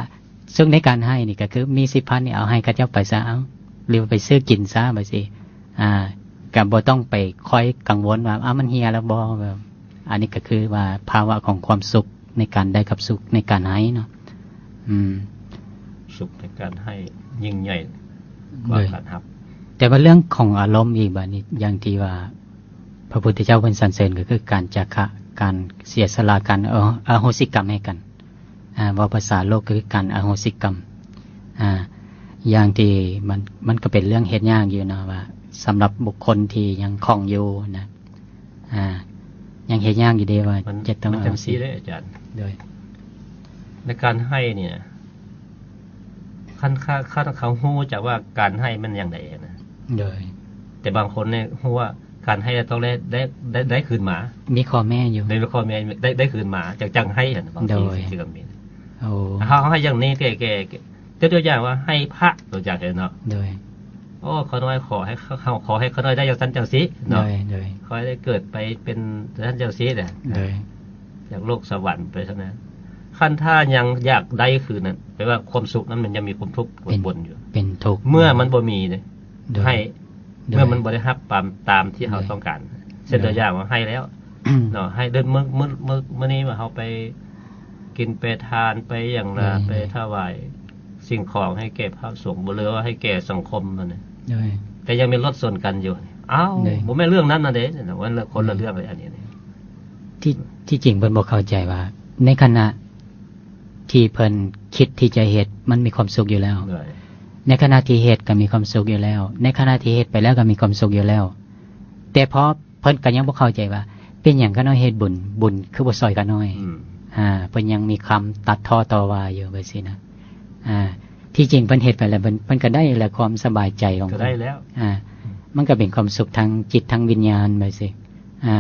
ສຸກໃນການໃຫ້ນີ້ ກໍຄືມີສິບພັນນີ້ ເອົາໃຫ້ເຂົາເຈົ້າໄປຊະ ເອົາ ຫຼືວ່າໄປຊື້ກິນຊະແບບຊີ້ ອາ ກໍບໍ່ຕ້ອງໄປຄອຍກັງວົນວ່າ ເອົາ ມັນເຮຍແລ້ວບໍ່. ອັນນີ້ກໍຄືວ່າພາວະຂອງຄວາມສຸກໃນການໄດ້ກັບສຸກໃນການໃຫ້ເນາະ. ອືມ ສຸກໃນການໃຫ້ຍິ່ງໃຫຍ່ກວ່າ ໂດຍ ການຮັບ. ແຕ່ວ່າເລື່ອງຂອງອາລົມອີກບາດນີ້ ຢ່າງທີ່ວ່າພະພຸດທະເຈົ້າເພິ່ນສັນເສີນ ກໍຄືການຈາຄະ ການເສຍສະຫຼະ ການ ເອີ ອະໂຫສິກຳໃຫ້ກັນ. ອາ ເວົ້າພາສາໂລກກໍຄືການອະໂຫສິກຳ. ອາ ຢ່າງທີ່ມັນ ມັນກໍເປັນເລື່ອງເຮັດຍາກຢູ່ເນາະ ວ່າສຳລັບບຸກຄົນທີ່ຍັງຂ້ອງຢູ່ນະ ອາ ຍັງເຮັດຍາກຢູ່ເດ້ວ່າ ມັນ ຈະຕ້ອງ ມັນຈັ່ງຊີ້ເດ້ອາຈານ. ໂດຍ. ໃນການໃຫ້ນີ້ນະ ຄັນ ຄັນ ຄັນເຂົາຮູ້ຈັກວ່າການໃຫ້ມັນຢ່າງໃດນະ. ໂດຍ. ແຕ່ບາງຄົນນີ້ຮູ້ວ່າການໃຫ້ຕ້ອງໄດ້ ໄດ້ ໄດ້ ໄດ້ຄືນມາ. ມີຂໍ້ແມ້ຢູ່. ໄດ້ ມີຂໍ້ແມ້ ໄດ້ ໄດ້ຄືນມາ ຈັ່ງ ຈັ່ງໃຫ້ຫັ້ນ ບາງທີ ໂດຍ ຊິກໍມີ. ໂອ້ ເຮົາໃຫ້ຢ່າງນີ້ແກ່ ແກ່ ແກ່ ຍົກຕົວຢ່າງວ່າໃຫ້ພະ ຕົວຢ່າງເນາະ. ໂດຍ. ໂອ້ ຂ້ານ້ອຍຂໍໃຫ້ເຂົາ ຂໍໃຫ້ຂ້ານ້ອຍໄດ້ຈັ່ງຊັ້ນຈັ່ງຊີ້ເນາະ. ໂດຍ ໂດຍ. ຂໍໃຫ້ໄດ້ເກີດໄປເປັນຈັ່ງຊັ້ນຈັ່ງຊີ້ແຫຼະ. ໂດຍ. ຈາກໂລກສະຫວັນໄປຊັ້ນນະ. ຄັນຖ້າຍັງຢາກໄດ້ຄືນນັ້ນ ແປວ່າຄວາມສຸກນັ້ນມັນຍັງມີຄວາມທຸກປົນຢູ່. ເປັນ ເປັນທຸກ ເມື່ອມັນບໍ່ມີເດ້. ໂດຍ. ໃຫ້ ໂດຍ. ເມື່ອມັນບໍ່ໄດ້ຮັບຕາມ ຕາມທີ່ເຮົາ ໂດຍ ຕ້ອງການ. ເຊັ່ນ ໂດຍ ຕົວຢ່າງວ່າໃຫ້ແລ້ວ ເນາະ ໃຫ້ເດືອນມື້ ມື້ ມື້ ມື້ນີ້ວ່າເຮົາໄປກິນໄປທານໄປຫຍັງລະ ໂດຍ ໄປຖວາຍສິ່ງຂອງໃຫ້ແກ່ພະສົງ ຫຼືວ່າໃຫ້ແກ່ສັງຄົມຫັ້ນນະ. ໂດຍ. ແຕ່ຍັງມີລົດຊົນກັນຢູ່. ອ້າວ ໂດຍ ບໍ່ແມ່ນເລື່ອງນັ້ນນະເດ້ ມັນຄົນລະເລື່ອງເລີຍ ໂດຍ ອັນນີ້. ທີ່ ທີ່ຈິງເພິ່ນບໍ່ເຂົ້າໃຈວ່າ ໃນຂະນະທີ່ເພິ່ນຄິດທີ່ຈະເຮັດ ມັນມີຄວາມສຸກຢູ່ແລ້ວ. ໂດຍ. ໃນຂະນະທີ່ເຮັດກໍມີຄວາມສຸກຢູ່ແລ້ວ ໃນຂະນະທີ່ເຮັດໄປແລ້ວກໍມີຄວາມສຸກຢູ່ແລ້ວ ແຕ່ພໍ ເພິ່ນກໍຍັງບໍ່ເຂົ້າໃຈວ່າ ເປັນຫຍັງຂ້ານ້ອຍເຮັດບຸນ ບຸນຄືບໍ່ຊ່ອຍຂ້ານ້ອຍ. ອືມ. ອາ ເພິ່ນຍັງມີຄຳຕັດທໍຕໍ່ວ່າຢູ່ແບບຊີ້ນະ. ອາ ທີ່ຈິງເພິ່ນເຮັດໄປແລ້ວ ເພິ່ນ ເພິ່ນກໍໄດ້ແລ້ວ ຄວາມສະບາຍໃຈຂອງເພິ່ນ ກໍໄດ້ແລ້ວ. ອາ ອືມ. ມັນກໍເປັນຄວາມສຸກທາງຈິດທາງວິນຍານແບບຊີ້. ອາ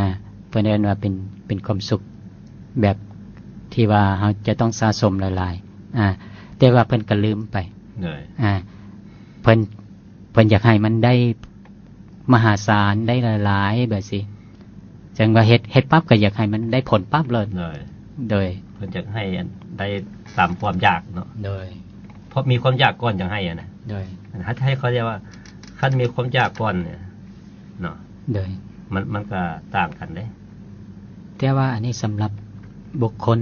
ເພິ່ນເອີ້ນວ່າເປັນ ເປັນຄວາມສຸກ ແບບທີ່ວ່າເຮົາຈະຕ້ອງສະສົມຫຼາຍໆ ອ່າ ແຕ່ວ່າເພິ່ນກໍລືມໄປ ໂດຍ ອ່າ ເພິ່ນ ເພິ່ນຢາກໃຫ້ມັນໄດ້ມະຫາສານ ໄດ້ຫຼາຍໆ ແບບຊີ້ ຈັ່ງວ່າເຮັດ ເຮັດປັບກໍຢາກໃຫ້ມັນໄດ້ຜົນປັບໂລດ ໂດຍ ໂດຍ ເພິ່ນຢາກໃຫ້ອັນໄດ້ຕາມຄວາມຢາກເນາະ ໂດຍ ເພາະມີຄວາມຢາກກ່ອນຈັ່ງໃຫ້ຫັ້ນນະ ໂດຍ ອັນ ໃຫ້ ໃຫ້ເຂົາເອີ້ນວ່າ ຄັນມີຄວາມຢາກກ່ອນເນຍເນາະ ໂດຍ ມັນ ມັນກໍຕ່າງກັນເດ້ ແຕ່ວ່າອັນນີ້ສຳລັບບຸກຄົນ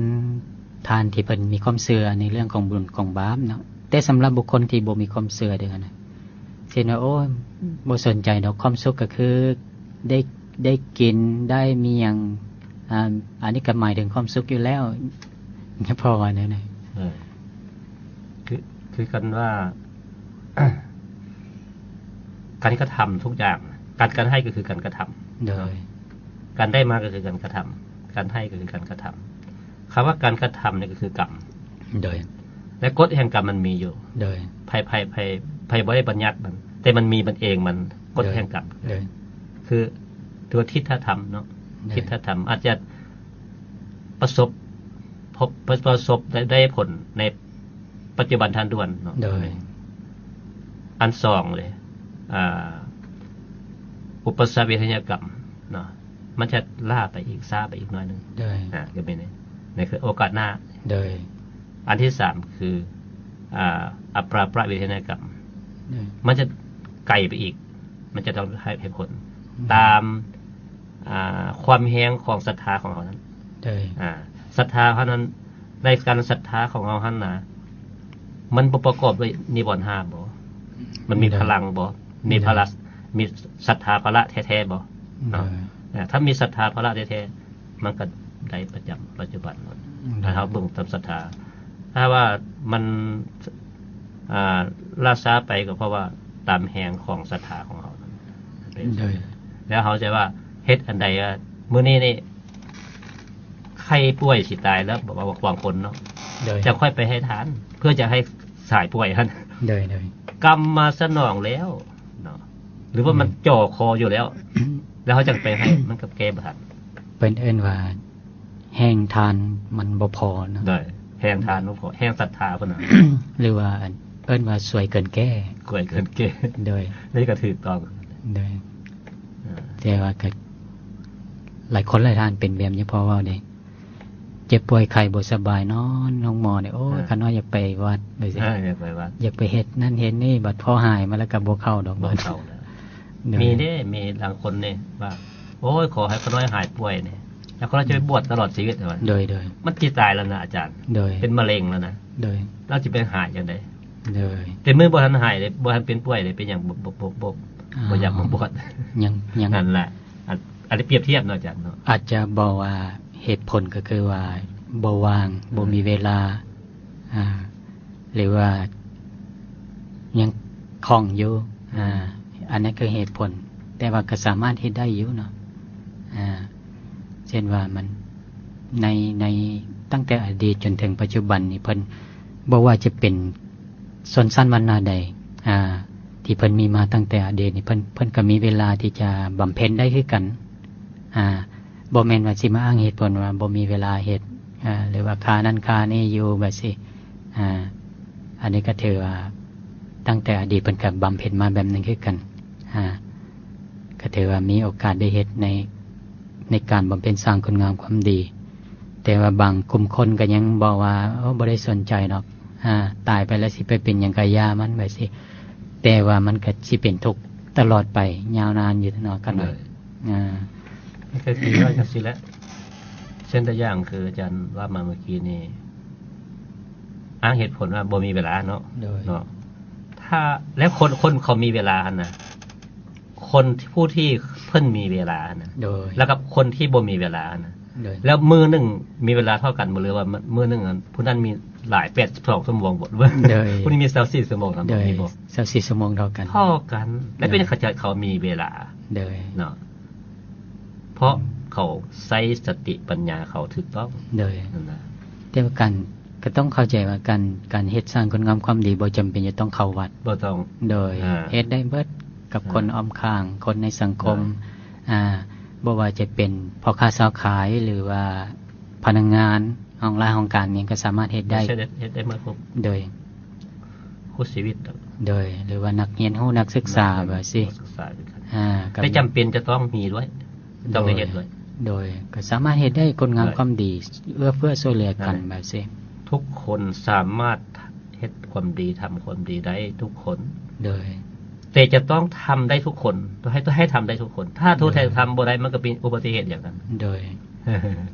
ທ່ານທີ່ເພິ່ນມີຄວາມເຊື່ອໃນເລື່ອງຂອງບຸນຂອງບາບເນາະ ແຕ່ສຳລັບບຸກຄົນທີ່ບໍ່ມີຄວາມເຊື່ອເດ້ຫັ້ນນະ ເຊັ່ນວ່າ ໂອ້ຍ ບໍ່ສົນໃຈດອກ ຄວາມສຸກກໍຄືໄດ້ ໄດ້ກິນ ໄດ້ມີຫຍັງ ອ່າ ອັນນີ້ກໍໝາຍເຖິງຄວາມສຸກຢູ່ແລ້ວ ເພາະວ່າແນວນັ້ນ ເອີ ຄື ຄືກັນວ່າ ການກະທຳທຸກຢ່າງ ການ ການໃຫ້ກໍຄືການກະທຳ ໂດຍ ການໄດ້ມາກໍຄືການກະທຳ ການໃຫ້ກໍຄືການກະທຳ ຄຳວ່າການກະທຳນີ້ກໍຄືກຳ ໂດຍ ແລະ ກົດແຫ່ງກຳມັນມີຢູ່ ໂດຍ ໃຜ ໃຜ ໃຜ ໃຜບໍ່ໄດ້ບັນຍັດມັນ ແຕ່ມັນມີມັນເອງ ມັນ ກົດແຫ່ງກຳ ໂດຍ ຄືຕົວທິດຖະທຳເນາະ ໂດຍ ທິດຖະທຳ ອາດຈະປະສົບ ພົບ ປະ ປະສົບໄດ້ ໄດ້ຜົນໃນປັດຈຸບັນທັນດ່ວນເນາະ ໂດຍ ອັນສອງເລີຍ ອ່າ ອຸປະສະເວທະຍາກຳເນາະ ມັນຈະລ້າໄປອີກ ຊ້າໄປອີກໜ້ອຍໜຶ່ງ ໂດຍ ອ່າ ກໍແມ່ນນີ້ ນັ້ນຄືໂອກາດໜ້າ ໂດຍ ອັນທີສາມຄື ອ່າ ອະປາປະເວທະຍາກຳ ໂດຍ ມັນຈະໄກໄປອີກ ມັນຈະຕ້ອງໃຫ້ເຫດຜົນ ອືມ ຕາມ ອ່າ ຄວາມແຮງຂອງສັດທາຂອງເຮົານັ້ນ ໂດຍ ອ່າ ສັດທາເຮົານັ້ນ ໃນການສັດທາຂອງເຮົາຫັ້ນນະ ມັນບໍ່ປະກອບດ້ວຍນິວອນຫ້າບໍ່? ມັນມີ ໂດຍ ພະລັງບໍ່? ມີ ໂດຍ ພະລະ ມີສັດທາພະລະແທ້ໆບໍ່? ໂດຍ ເນາະ ເອີ ຖ້າມີສັດທາພະລະແທ້ໆ ມັນກໍໄດ້ປະຈຳປັດຈຸບັນ ໂດຍ ຖ້າເຮົາເບິ່ງຕາມສັດທາ ຖ້າວ່າມັນ ອ່າ ລ້າຊ້າໄປກໍເພາະວ່າຕາມແຮງຂອງສັດທາຂອງເຮົານັ້ນ ໂດຍ ແລ້ວເຮົາຈະວ່າເຮັດອັນໃດ ມື້ນີ້ນີ້ ໄຂ້ປ່ວຍຊິຕາຍແລ້ວ ບອກວ່າບາງຄົນເນາະ ໂດຍ ຈະຄ່ອຍໄປໃຫ້ທານ ເພື່ອຈະໃຫ້ສາຍປ່ວຍຫັ້ນ ໂດຍ ໂດຍ ກຳມາສະໜອງແລ້ວເນາະ ຫຼືວ່າມັນ ໂດຍ ຈ່ອຄໍຢູ່ແລ້ວ ແລ້ວເຮົາຈັ່ງໄປໃຫ້ ມັນກໍແກ້ບໍ່ທັນ ເພິ່ນເອີ້ນວ່າ ແຮງທານມັນບໍ່ພໍເນາະ ໂດຍ ແຮງທານບໍ່ພໍ ແຮງສັດທາເພິ່ນນະ ຫຼືວ່າເອີ້ນວ່າສວຍເກີນແກ້ ສວຍເກີນແກ້ ໂດຍ ນີ້ກໍຖືກຕ້ອງ ໂດຍ ເອີ ແຕ່ວ່າກໍຫຼາຍຄົນຫຼາຍທ່ານເປັນແບບນີ້ ເພາະວ່າເດ້ ເຈັບປ່ວຍໄຂ້ບໍ່ສະບາຍ ນອນໂຮງໝໍນີ້ ໂອ້ຍ ເອີ ຂ້ານ້ອຍຢາກໄປວັດ ຈັ່ງຊີ້ ເອີ ຢາກໄປວັດ ຢາກໄປເຮັດນັ້ນເຮັດນີ້ ບັດພໍຫາຍມາແລ້ວກໍບໍ່ເຂົ້າດອກ ບໍ່ເຂົ້າແລ້ວ ໂດຍ ມີເດ້ ມີລາງຄົນນີ້ວ່າ ໂອ້ຍ ຂໍໃຫ້ຂ້ານ້ອຍຫາຍປ່ວຍນີ້ ແລ້ວຂ້ານ້ອຍຈະໄປບວດຕະຫຼອດຊີວິດວ່າ ໂດຍ ໂດຍ ມັນຊິຕາຍແລ້ວນະອາຈານ ໂດຍ ເປັນມະເຮັງແລ້ວນະ ໂດຍ ລາວຊິໄປຫາຍຈັ່ງໃດ ໂດຍ ແຕ່ມື້ບໍ່ທັນຫາຍເດ້ ບໍ່ທັນເປັນປ່ວຍເດ້ ເປັນຫຍັງບໍ່ ບໍ່ ບໍ່ ບໍ່ ອ່າ ບໍ່ຢາກມາບວດ ຍັງ ຍັງ ນັ້ນແຫຼະ ອັນ ອັນນີ້ປຽບທຽບເນາະອາຈານເນາະ ອາດຈະເວົ້າວ່າເຫດຜົນກໍຄືວ່າບໍ່ວ່າງ ອ່າ ບໍ່ມີເວລາ ອ່າ ຫຼືວ່າຍັງຂ້ອງຢູ່ ອ່າ ອ່າ ອັນນັ້ນຄືເຫດຜົນ ແຕ່ວ່າກໍສາມາດເຮັດໄດ້ຢູ່ເນາະ ອ່າ ເຊັ່ນວ່າມັນ ໃນ ໃນ ຕັ້ງແຕ່ອະດີດຈົນເຖິງປັດຈຸບັນນີ້ ເພິ່ນ ບໍ່ວ່າຈະເປັນຊົນຊັ້ນວັນນະໃດ ອ່າ ທີ່ເພິ່ນມີມາຕັ້ງແຕ່ອະດີດນີ້ ເພິ່ນ ເພິ່ນກໍມີເວລາທີ່ຈະບຳເພັນໄດ້ຄືກັນ ອ່າ ບໍ່ແມ່ນວ່າຊິມາອ້າງເຫດຜົນວ່າບໍ່ມີເວລາເຮັດ ອ່າ ຫຼືວ່າຄານັ້ນຄານີ້ຢູ່ແບບຊີ້ ອ່າ ອັນນີ້ກໍຖືວ່າຕັ້ງແຕ່ອະດີດເພິ່ນກໍບຳເພັນມາແບບນັ້ນຄືກັນ ອ່າ ກໍຖືວ່າມີໂອກາດໄດ້ເຮັດໃນ ໃນການບຳເພັນສ້າງຄຸນງາມຄວາມດີ ແຕ່ວ່າບາງກຸ່ມຄົນກໍຍັງບອກວ່າ ໂອ້ ບໍ່ໄດ້ສົນໃຈດອກ ອ່າ ຕາຍໄປແລ້ວຊິໄປເປັນຫຍັງກໍຢ່າມັນ ແບບຊີ້ ແຕ່ວ່າມັນກໍຊິເປັນທຸກຕະຫຼອດໄປຍາວນານຢູ່ເນາະ ຄັນວ່າ ໂດຍ ອ່າ ມັນກໍຄືວ່າຈັ່ງຊີ້ແຫຼະ ເຊັ່ນຕົວຢ່າງຄືອາຈານວ່າມາເມື່ອກີ້ນີ້ ອ້າງເຫດຜົນວ່າບໍ່ມີເວລາເນາະ ໂດຍ ເນາະ ຖ້າ ແລ້ວຄົນ ຄົນເຂົາມີເວລາຫັ້ນນະ ຄົນຜູ້ທີ່ເພິ່ນມີເວລານະ ໂດຍ ແລ້ວກັບຄົນທີ່ບໍ່ມີເວລານະ ໂດຍ ແລ້ວມື້ໜຶ່ງມີເວລາເທົ່າກັນບໍ່ ຫຼືວ່າມື້ໜຶ່ງອັນ ຜູ້ນັ້ນມີຫຼາຍແປດສິບສອງຊົ່ວໂມງບໍ່ ໂດຍ ຜູ້ນີ້ມີຊາວສີ່ຊົ່ວໂມງນະ ໂດຍ ມີບໍ່ ຊາວສີ່ຊົ່ວໂມງເທົ່າກັນ ເທົ່າກັນ ແລ້ວເປັນຫຍັງເຂົາຈະ ເຂົາມີເວລາ ໂດຍ ເນາະ ເພາະເຂົາໃຊ້ສະຕິປັນຍາເຂົາຖືກຕ້ອງ ໂດຍ ນັ້ນນະ ແຕ່ວ່າການ ກໍຕ້ອງເຂົ້າໃຈວ່າການ ການເຮັດສ້າງຄຸນງາມຄວາມດີບໍ່ຈຳເປັນຈະຕ້ອງເຂົ້າວັດ ບໍ່ຕ້ອງ ໂດຍ ອ່າ ເຮັດໄດ້ເບິດກັບ ອ່າ ຄົນອ້ອມຂ້າງ ຄົນໃນສັງຄົມ ໂດຍ ອ່າ ບໍ່ວ່າຈະເປັນພໍ່ຄ້າຊາວຂາຍ ຫຼືວ່າ ພະນັກງານຫ້ອງລາຫ້ອງການຫຍັງກໍສາມາດເຮັດໄດ້ ເຮັດໄດ້ ເຮັດໄດ້ໝົດ ໂດຍ ຄູ່ຊີວິດ ໂດຍ ຫຼືວ່ານັກຮຽນຮູ້ ນັກສຶກສາ ນັກຮຽນ ແບບຊີ້ ນັກສຶກສາຄືກັນ ອ່າ ກໍ ແຕ່ຈຳເປັນຈະຕ້ອງມີດ້ວຍ ຕ້ອງໄດ້ເຮັດດ້ວຍ ໂດຍ ໂດຍ ກໍສາມາດເຮັດໄດ້ ຄຸນງາມ ໂດຍ ຄວາມດີ ເອື້ອເຟື້ອຊ່ວຍເຫຼືອກັນ ນັ້ນແຫຼະ ແບບຊີ້ ທຸກຄົນສາມາດເຮັດຄວາມດີ ທຳຄວາມດີໄດ້ທຸກຄົນ ໂດຍ ແຕ່ຈະຕ້ອງທຳໄດ້ທຸກຄົນ ຕ້ອງໃຫ້ ໃຫ້ທຳໄດ້ທຸກຄົນ ຖ້າຜູ້ໃດ ໂດຍ ທຳບໍ່ໄດ້ ມັນກໍເປັນອຸບັດຕິເຫດຢ່າງນັ້ນ ໂດຍ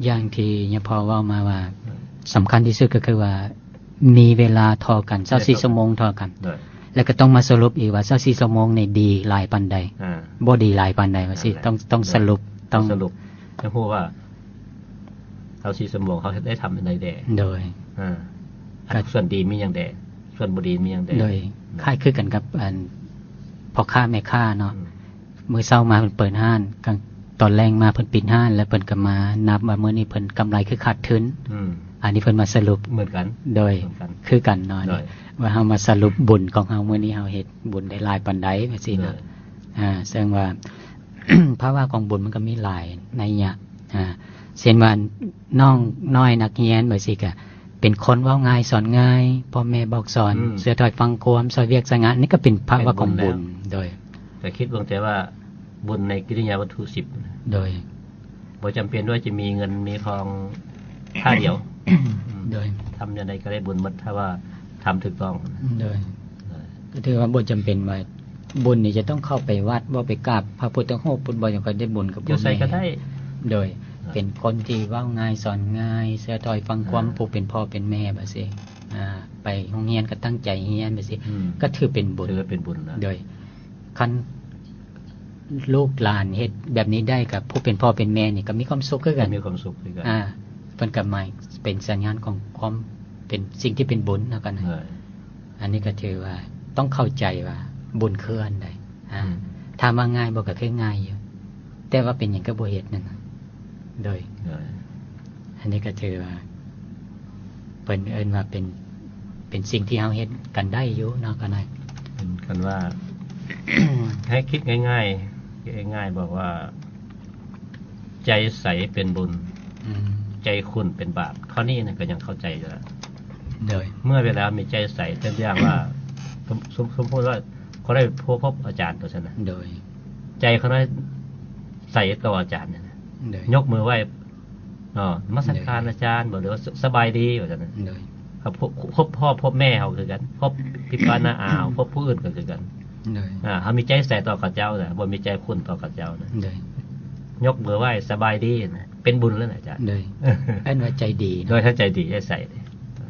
ຢ່າງທີ່ຍາພໍ່ເວົ້າມາວ່າ ໂດຍ ສຳຄັນທີ່ສຸດກໍຄືວ່າ ມີເວລາທໍ່ກັນ ຊາວສີ່ ຊາວສີ່ຊົ່ວໂມງທໍ່ກັນ ໂດຍ ແລ້ວກໍຕ້ອງມາສະຫຼຸບອີກວ່າ ຊາວສີ່ຊົ່ວໂມງນີ້ດີຫຼາຍປານໃດ ອ່າ ບໍ່ດີຫຼາຍປານໃດວ່າຊີ້ ນັ້ນແຫຼະ ຕ້ອງ ຕ້ອງ ໂດຍ ສະຫຼຸບ ຕ້ອງ ຕ້ອງສະຫຼຸບ ຕ້ອງຮູ້ວ່າ ຊາວສີ່ຊົ່ວໂມງເຮົາເຮັດໄດ້ທຳອັນໃດແດ່ ໂດຍ ອ່າ ອັນສ່ວນດີມີຫຍັງແດ່ ສ່ວນບໍ່ດີມີຫຍັງແດ່ ໂດຍ ອືມ ຄ້າຍຄືກັນກັບອັນພໍ່ຄ້າແມ່ຄ້າເນາະ ອືມ ມື້ເຊົ້າມາເພິ່ນເປີດຮ້ານ ກາງ ຕອນແລງມາເພິ່ນປິດຮ້ານ ແລ້ວເພິ່ນກໍມານັບວ່າມື້ນີ້ເພິ່ນກຳໄລຄືຂາດທຶນ ອືມ ອັນນີ້ເພິ່ນມາສະຫຼຸບ ເໝືອນກັນ ໂດຍ ເໝືອນກັນ ຄືກັນເນາະ ໂດຍ ວ່າເຮົາມາສະຫຼຸບບຸນຂອງເຮົາ ມື້ນີ້ເຮົາເຮັດບຸນໄດ້ຫຼາຍປານໃດ ວ່າຊີ້ເນາະ ໂດຍ ອ່າ ເຊິ່ງວ່າ ພາວະຂອງບຸນມັນກໍມີຫຼາຍໄນຍະ ອ່າ ເຊັ່ນວ່ານ້ອງນ້ອຍນັກຮຽນ ແບບຊີ້ ກໍເປັນຄົນເວົ້າງ່າຍສອນງ່າຍ ພໍ່ແມ່ບອກສອນ ອືມ ເຊື່ອຖອຍຟັງຄວາມ ຊ່ອຍວຽກຊ່ອຍງານ ນີ້ກໍເປັນພາວະຂອງບຸນ ເປັນບຸນແລ້ວ ໂດຍ ກໍຄິດເບິ່ງແຕ່ວ່າບຸນໃນກິລິຍາວັດຖຸສິບ ໂດຍ ບໍ່ຈຳເປັນວ່າຈະມີເງິນມີທອງທ່າດຽວ ໂດຍ ທຳແນວໃດກໍໄດ້ບຸນໝົດ ຖ້າວ່າທຳຖືກຕ້ອງ ໂດຍ ໂດຍ ກໍຖືວ່າບໍ່ຈຳເປັນວ່າບຸນນີ້ຈະຕ້ອງເຂົ້າໄປວັດ ບໍ່ໄປກາບພະພຸດທະຮູບ ບໍ່ຈັ່ງຄ່ອຍໄດ້ບຸນກັບ ຢູ່ໃສກໍໄດ້ ໂດຍ ອ່າ ເປັນຄົນທີ່ເວົ້າງ່າຍສອນງ່າຍ ເຊື່ອຖອຍຟັງຄວາມ ອ່າ ຜູ້ເປັນພໍ່ເປັນແມ່ ແບບຊີ້ ອ່າ ໄປໂຮງຮຽນກໍຕັ້ງໃຈຮຽນ ແບບຊີ້ ອືມ ກໍຖືເປັນບຸນ ຖືວ່າເປັນບຸນແລ້ວ ໂດຍ ຄັນລູກຫຼານເຮັດແບບນີ້ໄດ້ ກັບຜູ້ເປັນພໍ່ເປັນແມ່ນີ້ກໍມີຄວາມສຸກຄືກັນ ມີຄວາມສຸກຄືກັນ ອ່າ ເພິ່ນກໍໝາຍເປັນສັນຍານຂອງຄວາມເປັນສິ່ງທີ່ເປັນບຸນເນາະ ກັນ ເອີ ອັນນີ້ກໍຖືວ່າຕ້ອງເຂົ້າໃຈວ່າບຸນຄືອັນໃດ ອ່າ ອືມ ຖາມວ່າງ່າຍບໍ່? ກໍຄືງ່າຍຢູ່ ແຕ່ວ່າເປັນຫຍັງກໍບໍ່ເຮັດນັ້ນນະ ໂດຍ ໂດຍ ອັນນີ້ກໍຖືວ່າເພິ່ນເອີ້ນວ່າເປັນ ເປັນສິ່ງທີ່ເຮົາເຮັດກັນໄດ້ຢູ່ເນາະ ກໍໄດ້ ເປັນຄັນວ່າ ໃຫ້ຄິດງ່າຍໆ ຄິດງ່າຍໆ ບອກວ່າ ໃຈໃສເປັນບຸນ ອືມ ໃຈຂຸ້ນເປັນບາບ ຂໍ້ນີ້ນະກໍຍັງເຂົ້າໃຈຢູ່ລະ ໂດຍ ເມື່ອເວລາມີໃຈໃສ ຕົວຢ່າງວ່າ ສົມ ສົມ ສົມມຸດວ່າ ເຂົາໄດ້ພົບ ພົບອາຈານ ວ່າຊັ້ນນະ ໂດຍ ໃຈເຂົານັ້ນໃສຕໍ່ອາຈານນີ້ນະ ໂດຍ ຍົກມືໄຫວ້ ເນາະ ນະມັດສະການ ໂດຍ ອາຈານ ບໍ່ ຫຼືວ່າ ສະ ສະບາຍດີ ວ່າຊັ້ນນະ ໂດຍ ເຂົາພົບ ພົບພໍ່ພົບແມ່ເຮົາຄືກັນ ພົບພີ່ປ້ານ້າອາ ພົບຜູ້ອື່ນກໍຄືກັນ ໂດຍ ອ່າ ເຮົາມີໃຈໃສຕໍ່ເຂົາເຈົ້ານະ ບໍ່ມີໃຈຂຸ້ນຕໍ່ເຂົາເຈົ້ານະ ໂດຍ ຍົກມືໄຫວ້ ສະບາຍດີນະ ເປັນບຸນແລ້ວນະອາຈານ ໂດຍ ເອີ້ນວ່າໃຈດີເນາະ ໂດຍ ຖ້າໃຈດີໃຈໃສ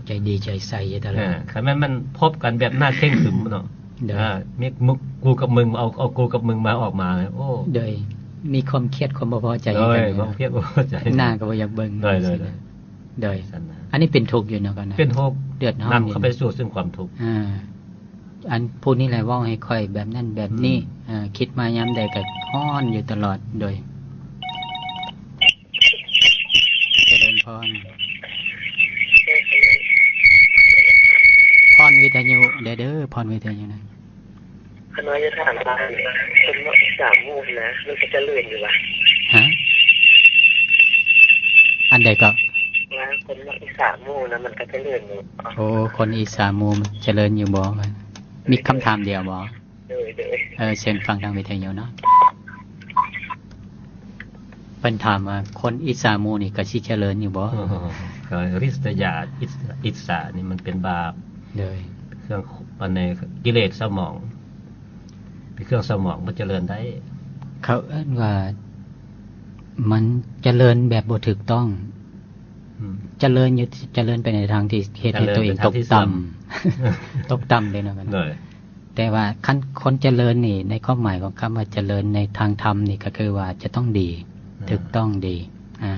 ໃຈດີໃຈໃສຢູ່ຕະຫຼອດ ອ່າ ຄັນແມ່ນມັນພົບກັນແບບໜ້າເຄັ່ງຂຶມເນາະ ໂດຍ ອ່າ ມີມຶງ ກູກັບມຶງ ເອົາ ເອົາກູກັບມຶງມາອອກມາ ໂອ້ ໂດຍ ມີຄວາມຄຽດຄວາມບໍ່ພໍໃຈ ໂດຍ ກັນ ຄວາມຄຽດບໍ່ພໍໃຈ ໜ້າກໍບໍ່ຢາກເບິ່ງ ໂດຍ ໂດຍ ໂດຍ ໂດຍ ອັນນີ້ເປັນທຸກຢູ່ເນາະ ກັນນະ ເປັນທຸກ ເດືອດຮ້ອນ ນຳເຂົ້າໄປສູ່ເຊິ່ງຄວາມທຸກ ອ່າ ອັນຜູ້ນີ້ແຫຼະເວົ້າໃຫ້ຂ້ອຍແບບນັ້ນແບບນີ້ ອືມ ເອີ ຄິດມາຍາມໃດກໍຮ້ອນຢູ່ຕະຫຼອດ ໂດຍ ຈະເລີນພອນ ພອນວິທະຍຸເດີ ເດີ ພອນວິທະຍຸນະ ຂ້ານ້ອຍຈະຖາມວ່າ ຄົນເວົ້າອີສານໝູ່ຫັ້ນນະ ມັນຈະຈະເລີນຢູ່ຫວາ? ຮະ? ອັນໃດກໍ? ວ່າຄົນເວົ້າອີສານໝູ່ນະ ມັນຈະຈະເລີນຢູ່ບໍ່? ໂອ້ ຄົນອີສານໝູ່ຈະເລີນຢູ່ບໍ່? ມີຄຳຖາມດຽວບໍ່? ໂດຍ ໂດຍ ເອີ ເຊີນຟັງທາງວິທະຍຸເນາະ. ເພິ່ນຖາມວ່າ ຄົນອິດສາໝູ່ນີ້ກໍຊິຈະເລີນຢູ່ບໍ່? ອໍ ກໍລິດສະຍາ ອິດ ອິດສານີ້ມັນເປັນບາບ ໂດຍ ເຄື່ອງ ອັນນີ້ ກິເລດເສົ້າໝອງ ເປັນເຄື່ອງເສົ້າໝອງ ບໍ່ຈະເລີນໄດ້. ເຂົາເອີ້ນວ່າ ມັນຈະເລີນແບບບໍ່ຖືກຕ້ອງ ອືມ ຈະເລີນຢູ່ ຈະເລີນໄປໃນທາງທີ່ເຮັດໃຫ້ຕົວເອງຕົກຕ່ຳ ຕົກຕ່ຳເດ້ເນາະ ໂດຍ ແຕ່ວ່າຄັນຄົນຈະເລີນນີ້ ໃນຄວາມໝາຍຂອງຄຳວ່າຈະເລີນໃນທາງທຳນີ້ ກໍຄືວ່າຈະຕ້ອງດີ ອ່າ ຖືກຕ້ອງດີ ອ່າ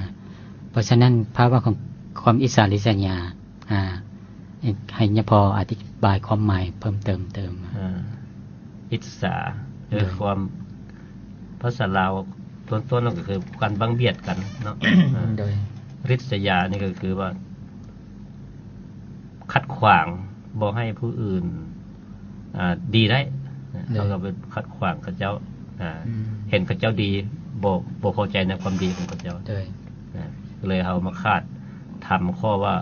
ເພາະສະນັ້ນ ພາວະຂອງຄວາມອິດສາລິດສະຍາ ອ່າ ໃຫ້ຍາພໍ່ອະທິບາຍຄວາມໝາຍເພີ່ມເຕີມ ເຕີມ ອ່າ ອິດສາ ໂດຍ ຄືຄວາມ ພາສາລາວຕົ້ນໆ ກໍຄືການບັງບຽດກັນເນາະ ໂດຍ ລິດສະຍານີ້ກໍຄືວ່າ ຂັດຂວາງບໍ່ໃຫ້ຜູ້ອື່ນ ອ່າ ດີໄດ້ ໂດຍ ເຮົາກໍໄປຂັດຂວາງເຂົາເຈົ້າ ອ່າ ອືມ ເຫັນເຂົາເຈົ້າດີ ບໍ່ ບໍ່ພໍໃຈໃນຄວາມດີຂອງເຂົາເຈົ້າ ໂດຍ ອ່າ ກໍເລີຍເຮົາມາຂາດ ທຳຂໍ້ວ່າ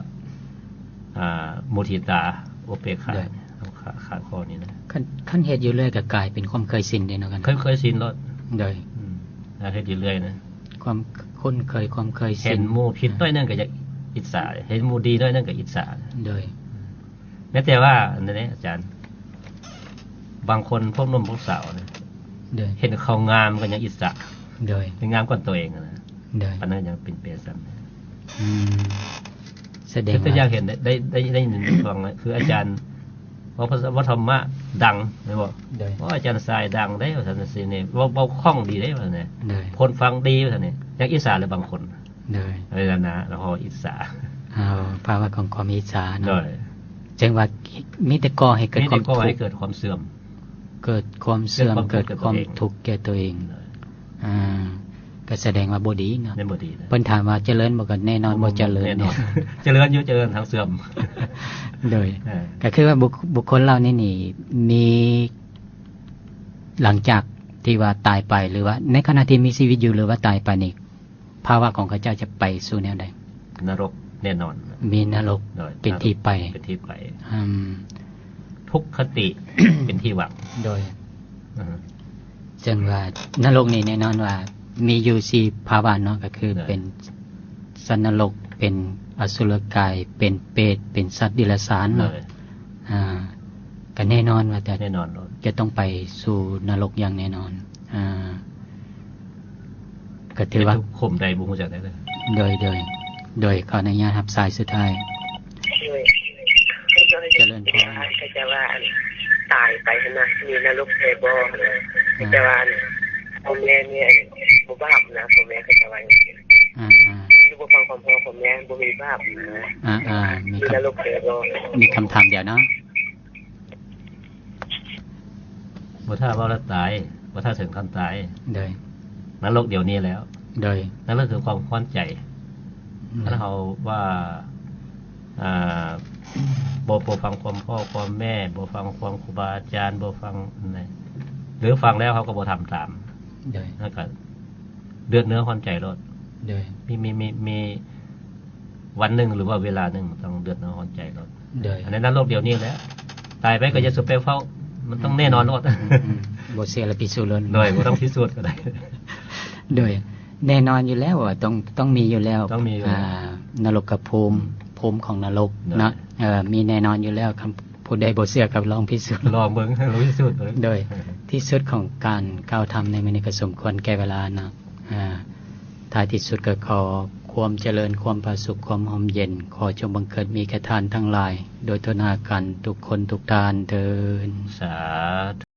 ອ່າ ມຸທິຕາ ອຸເປກຂາ ໂດຍ ເຮົາຂາດ ຂາດຂໍ້ນີ້ນະ. ຄັນ ຄັນເຮັດຢູ່ເລື້ອຍກໍກາຍເປັນຄວາມເຄີຍຊິນເດ້ເນາະ ຄັນ ເຄີຍ ເຄີຍຊິນໂລດ. ໂດຍ ອືມ ຖ້າເຮັດຢູ່ເລື້ອຍນະ ຄວາມຄຸ້ນເຄີຍ ຄວາມເຄີຍຊິນ ເຫັນໝູ່ຜິດໜ້ອຍໜຶ່ງກໍຢາກອິດສາ ເຫັນໝູ່ດີໜ້ອຍໜຶ່ງກໍອິດສາ. ໂດຍ ອືມ ແມ້ແຕ່ວ່າອັນນັ້ນເດ້ອາຈານ ບາງຄົນພວກໜຸ່ມພວກສາວນະ ໂດຍ ເຫັນເຂົາງາມກໍຍັງອິດສາ ໂດຍ ເຫັນງາມກ່ອນຕົວເອງນະ. ໂດຍ ອັນນັ້ນຍັງເປັນໄປຊັ້ນ. ອືມ ສະແດງວ່າ ຄືຢາກເຫັນໄດ້ ໄດ້ ໄດ້ ໄດ້ຍິນຟັງນະ ຄືອາຈານເວົ້າພາສາ ເວົ້າທຳມະດັງແມ່ນບໍ່? ໂດຍ ໂອ້ ອາຈານຊາຍດັງເດ້ ວ່າຊັ້ນຊີ້ນີ້ ເວົ້າ ເວົ້າຄ່ອງດີເດ້ ວ່າຊັ້ນນີ້ ໂດຍ ຄົນຟັງດີ ວ່າຊັ້ນນີ້ ຍັງອິດສາເລີຍບາງຄົນ. ໂດຍ ເອີ ນັ້ນນະ ເຮົາອິດສາ ເອົາ ພາວະຂອງຄວາມອິດສາເນາະ. ໂດຍ ຈຶ່ງວ່າມີແຕ່ກໍ່ໃຫ້ເກີດຄວາມ ມີແຕ່ກໍ່ໃຫ້ເກີດຄວາມເສື່ອມ ເກີດຄວາມເສື່ອມ ເກີດຄວາມທຸກແກ່ຕົວເອງ. ໂດຍ ອ່າ ກໍສະແດງວ່າບໍ່ດີເນາະ ແມ່ນບໍ່ດີນະ. ເພິ່ນຖາມວ່າຈະເລີນບໍ່ ກໍແນ່ນອນບໍ່ຈະເລີນ ແນ່ນອນ ຈະເລີນຢູ່ ຈະເລີນທາງເສື່ອມ. ໂດຍ ເອີ ກໍຄືວ່າບຸກ ບຸກຄົນເຫຼົ່ານີ້ນີ້ ມີ ຫຼັງຈາກທີ່ວ່າຕາຍໄປ ຫຼືວ່າໃນຂະນະທີ່ມີຊີວິດຢູ່ ຫຼືວ່າຕາຍໄປນີ້ ພາວະຂອງເຂົາເຈົ້າຈະໄປສູ່ແນວໃດ? ນະລົກແນ່ນອນ ມີນະລົກ ໂດຍ ເປັນທີ່ໄປ ເປັນທີ່ໄປ ອືມ ທຸກຄະຕິ ເປັນທີ່ຫວັງ. ໂດຍ ອືຮຶ ເຊິ່ງວ່ານະລົກນີ້ແນ່ນອນວ່າມີຢູ່ສີ່ພາວະເນາະ ກໍຄື ໂດຍ ເປັນສັດນະລົກ ເປັນອະສຸລະກາຍ ເປັນເປດ ເປັນສັດເດຍລະສານເນາະ. ໂດຍ ອ່າ ກໍແນ່ນອນວ່າຈະ ແນ່ນອນໂລດ ຈະຕ້ອງໄປສູ່ນະລົກຢ່າງແນ່ນອນ. ອ່າ ກໍຖືວ່າ ເປັນທຸກຂຸມໃດບໍ່ຮູ້ຈັກໄດ້ເລີຍ. ໂດຍ ໂດຍ ໂດຍ ຂໍອະນຸຍາດຮັບສາຍສຸດທ້າຍ. ໂດຍ ຈະເລີນພອນ. ເຂົາເຈົ້າວ່າ ອັນ ຕາຍໄປຫັ້ນນະ ມີນະລົກແທ້ບໍ່ຫັ້ນນະ? ອ່າ ເຂົາເຈົ້າວ່າ ອັນ ພໍ່ແມ່ນີ້ ອັນ ບໍ່ບາບນະ ພໍ່ແມ່ເຂົາເຈົ້າວ່າຈັ່ງຊີ້. ອ່າໆ ຫຼືບໍ່ຟັງຄວາມພໍ່ຄວາມແມ່ບໍ່ມີບາບນະ. ອ່າໆ ມີ ມີ ຄຳ ນະລົກແທ້ບໍ່? ມີຄຳຖາມດຽວເນາະ. ບໍ່ຖ້າເວົ້າແລ້ວຕາຍ ບໍ່ຖ້າເຖິງຄວາມຕາຍ. ໂດຍ ນະລົກດຽວນີ້ແລ້ວ. ໂດຍ ນະລົກຄືຄວາມຮ້ອນໃຈ. ອືມ ຄັນເຮົາວ່າ ອ່າ ບໍ່ ບໍ່ຟັງຄວາມພໍ່ຄວາມແມ່ ບໍ່ຟັງຄວາມຄູບາອາຈານ ບໍ່ຟັງອັນໃດ ຫຼືຟັງແລ້ວເຮົາກໍບໍ່ທຳຕາມ. ໂດຍ ແລ້ວກໍເດືອດເນື້ອຮ້ອນໃຈໂລດ. ໂດຍ ມີ ມີ ມີ ມີ ວັນໜຶ່ງ ຫຼືວ່າເວລາໜຶ່ງ ມັນຕ້ອງເດືອດຮ້ອນໃຈໂລດ. ໂດຍ ອັນໃນນະລົກດຽວນີ້ແຫຼະ ຕາຍໄປກໍຢ່າ ອືມ ສຸໄປເຝົ້າ ມັນຕ້ອງ ອືມ ແນ່ນອນໂລດ. ອືມ ອືມ ບໍ່ເຊື່ອລະພິສູດໂລດ. ໂດຍ ບໍ່ຕ້ອງພິສູດກໍໄດ້. ໂດຍ ແນ່ນອນຢູ່ແລ້ວວ່າຕ້ອງ ຕ້ອງມີຢູ່ແລ້ວ ຕ້ອງມີຢູ່ແລ້ວ ອ່າ ນະລົກກະພູມ ອືມ ພູມຂອງນະລົກ ໂດຍ ເນາະ. ເອີ ມີແນ່ນອນຢູ່ແລ້ວ ຄັນຜູ້ໃດບໍ່ເຊື່ອກໍລອງພິສູດ ລອງເບິ່ງ ລອງພິສູດເບິ່ງ. ໂດຍ ທີ່ສຸດຂອງການກ່າວທຳໃນມື້ນີ້ກໍສົມຄວນແກ່ເວລາເນາະ. ອ່າ ທ້າຍທີ່ສຸດກໍຂໍຄວາມຈະເລີນ ຄວາມຜາສຸກ ຄວາມຮົ່ມເຢັນ ຂໍຈົ່ງບັງເກີດມີແກ່ທ່ານທັງຫຼາຍ ໂດຍທົ່ວໜ້າກັນທຸກຄົນທຸກທ່ານເທີ້ນ. ສາທຸ.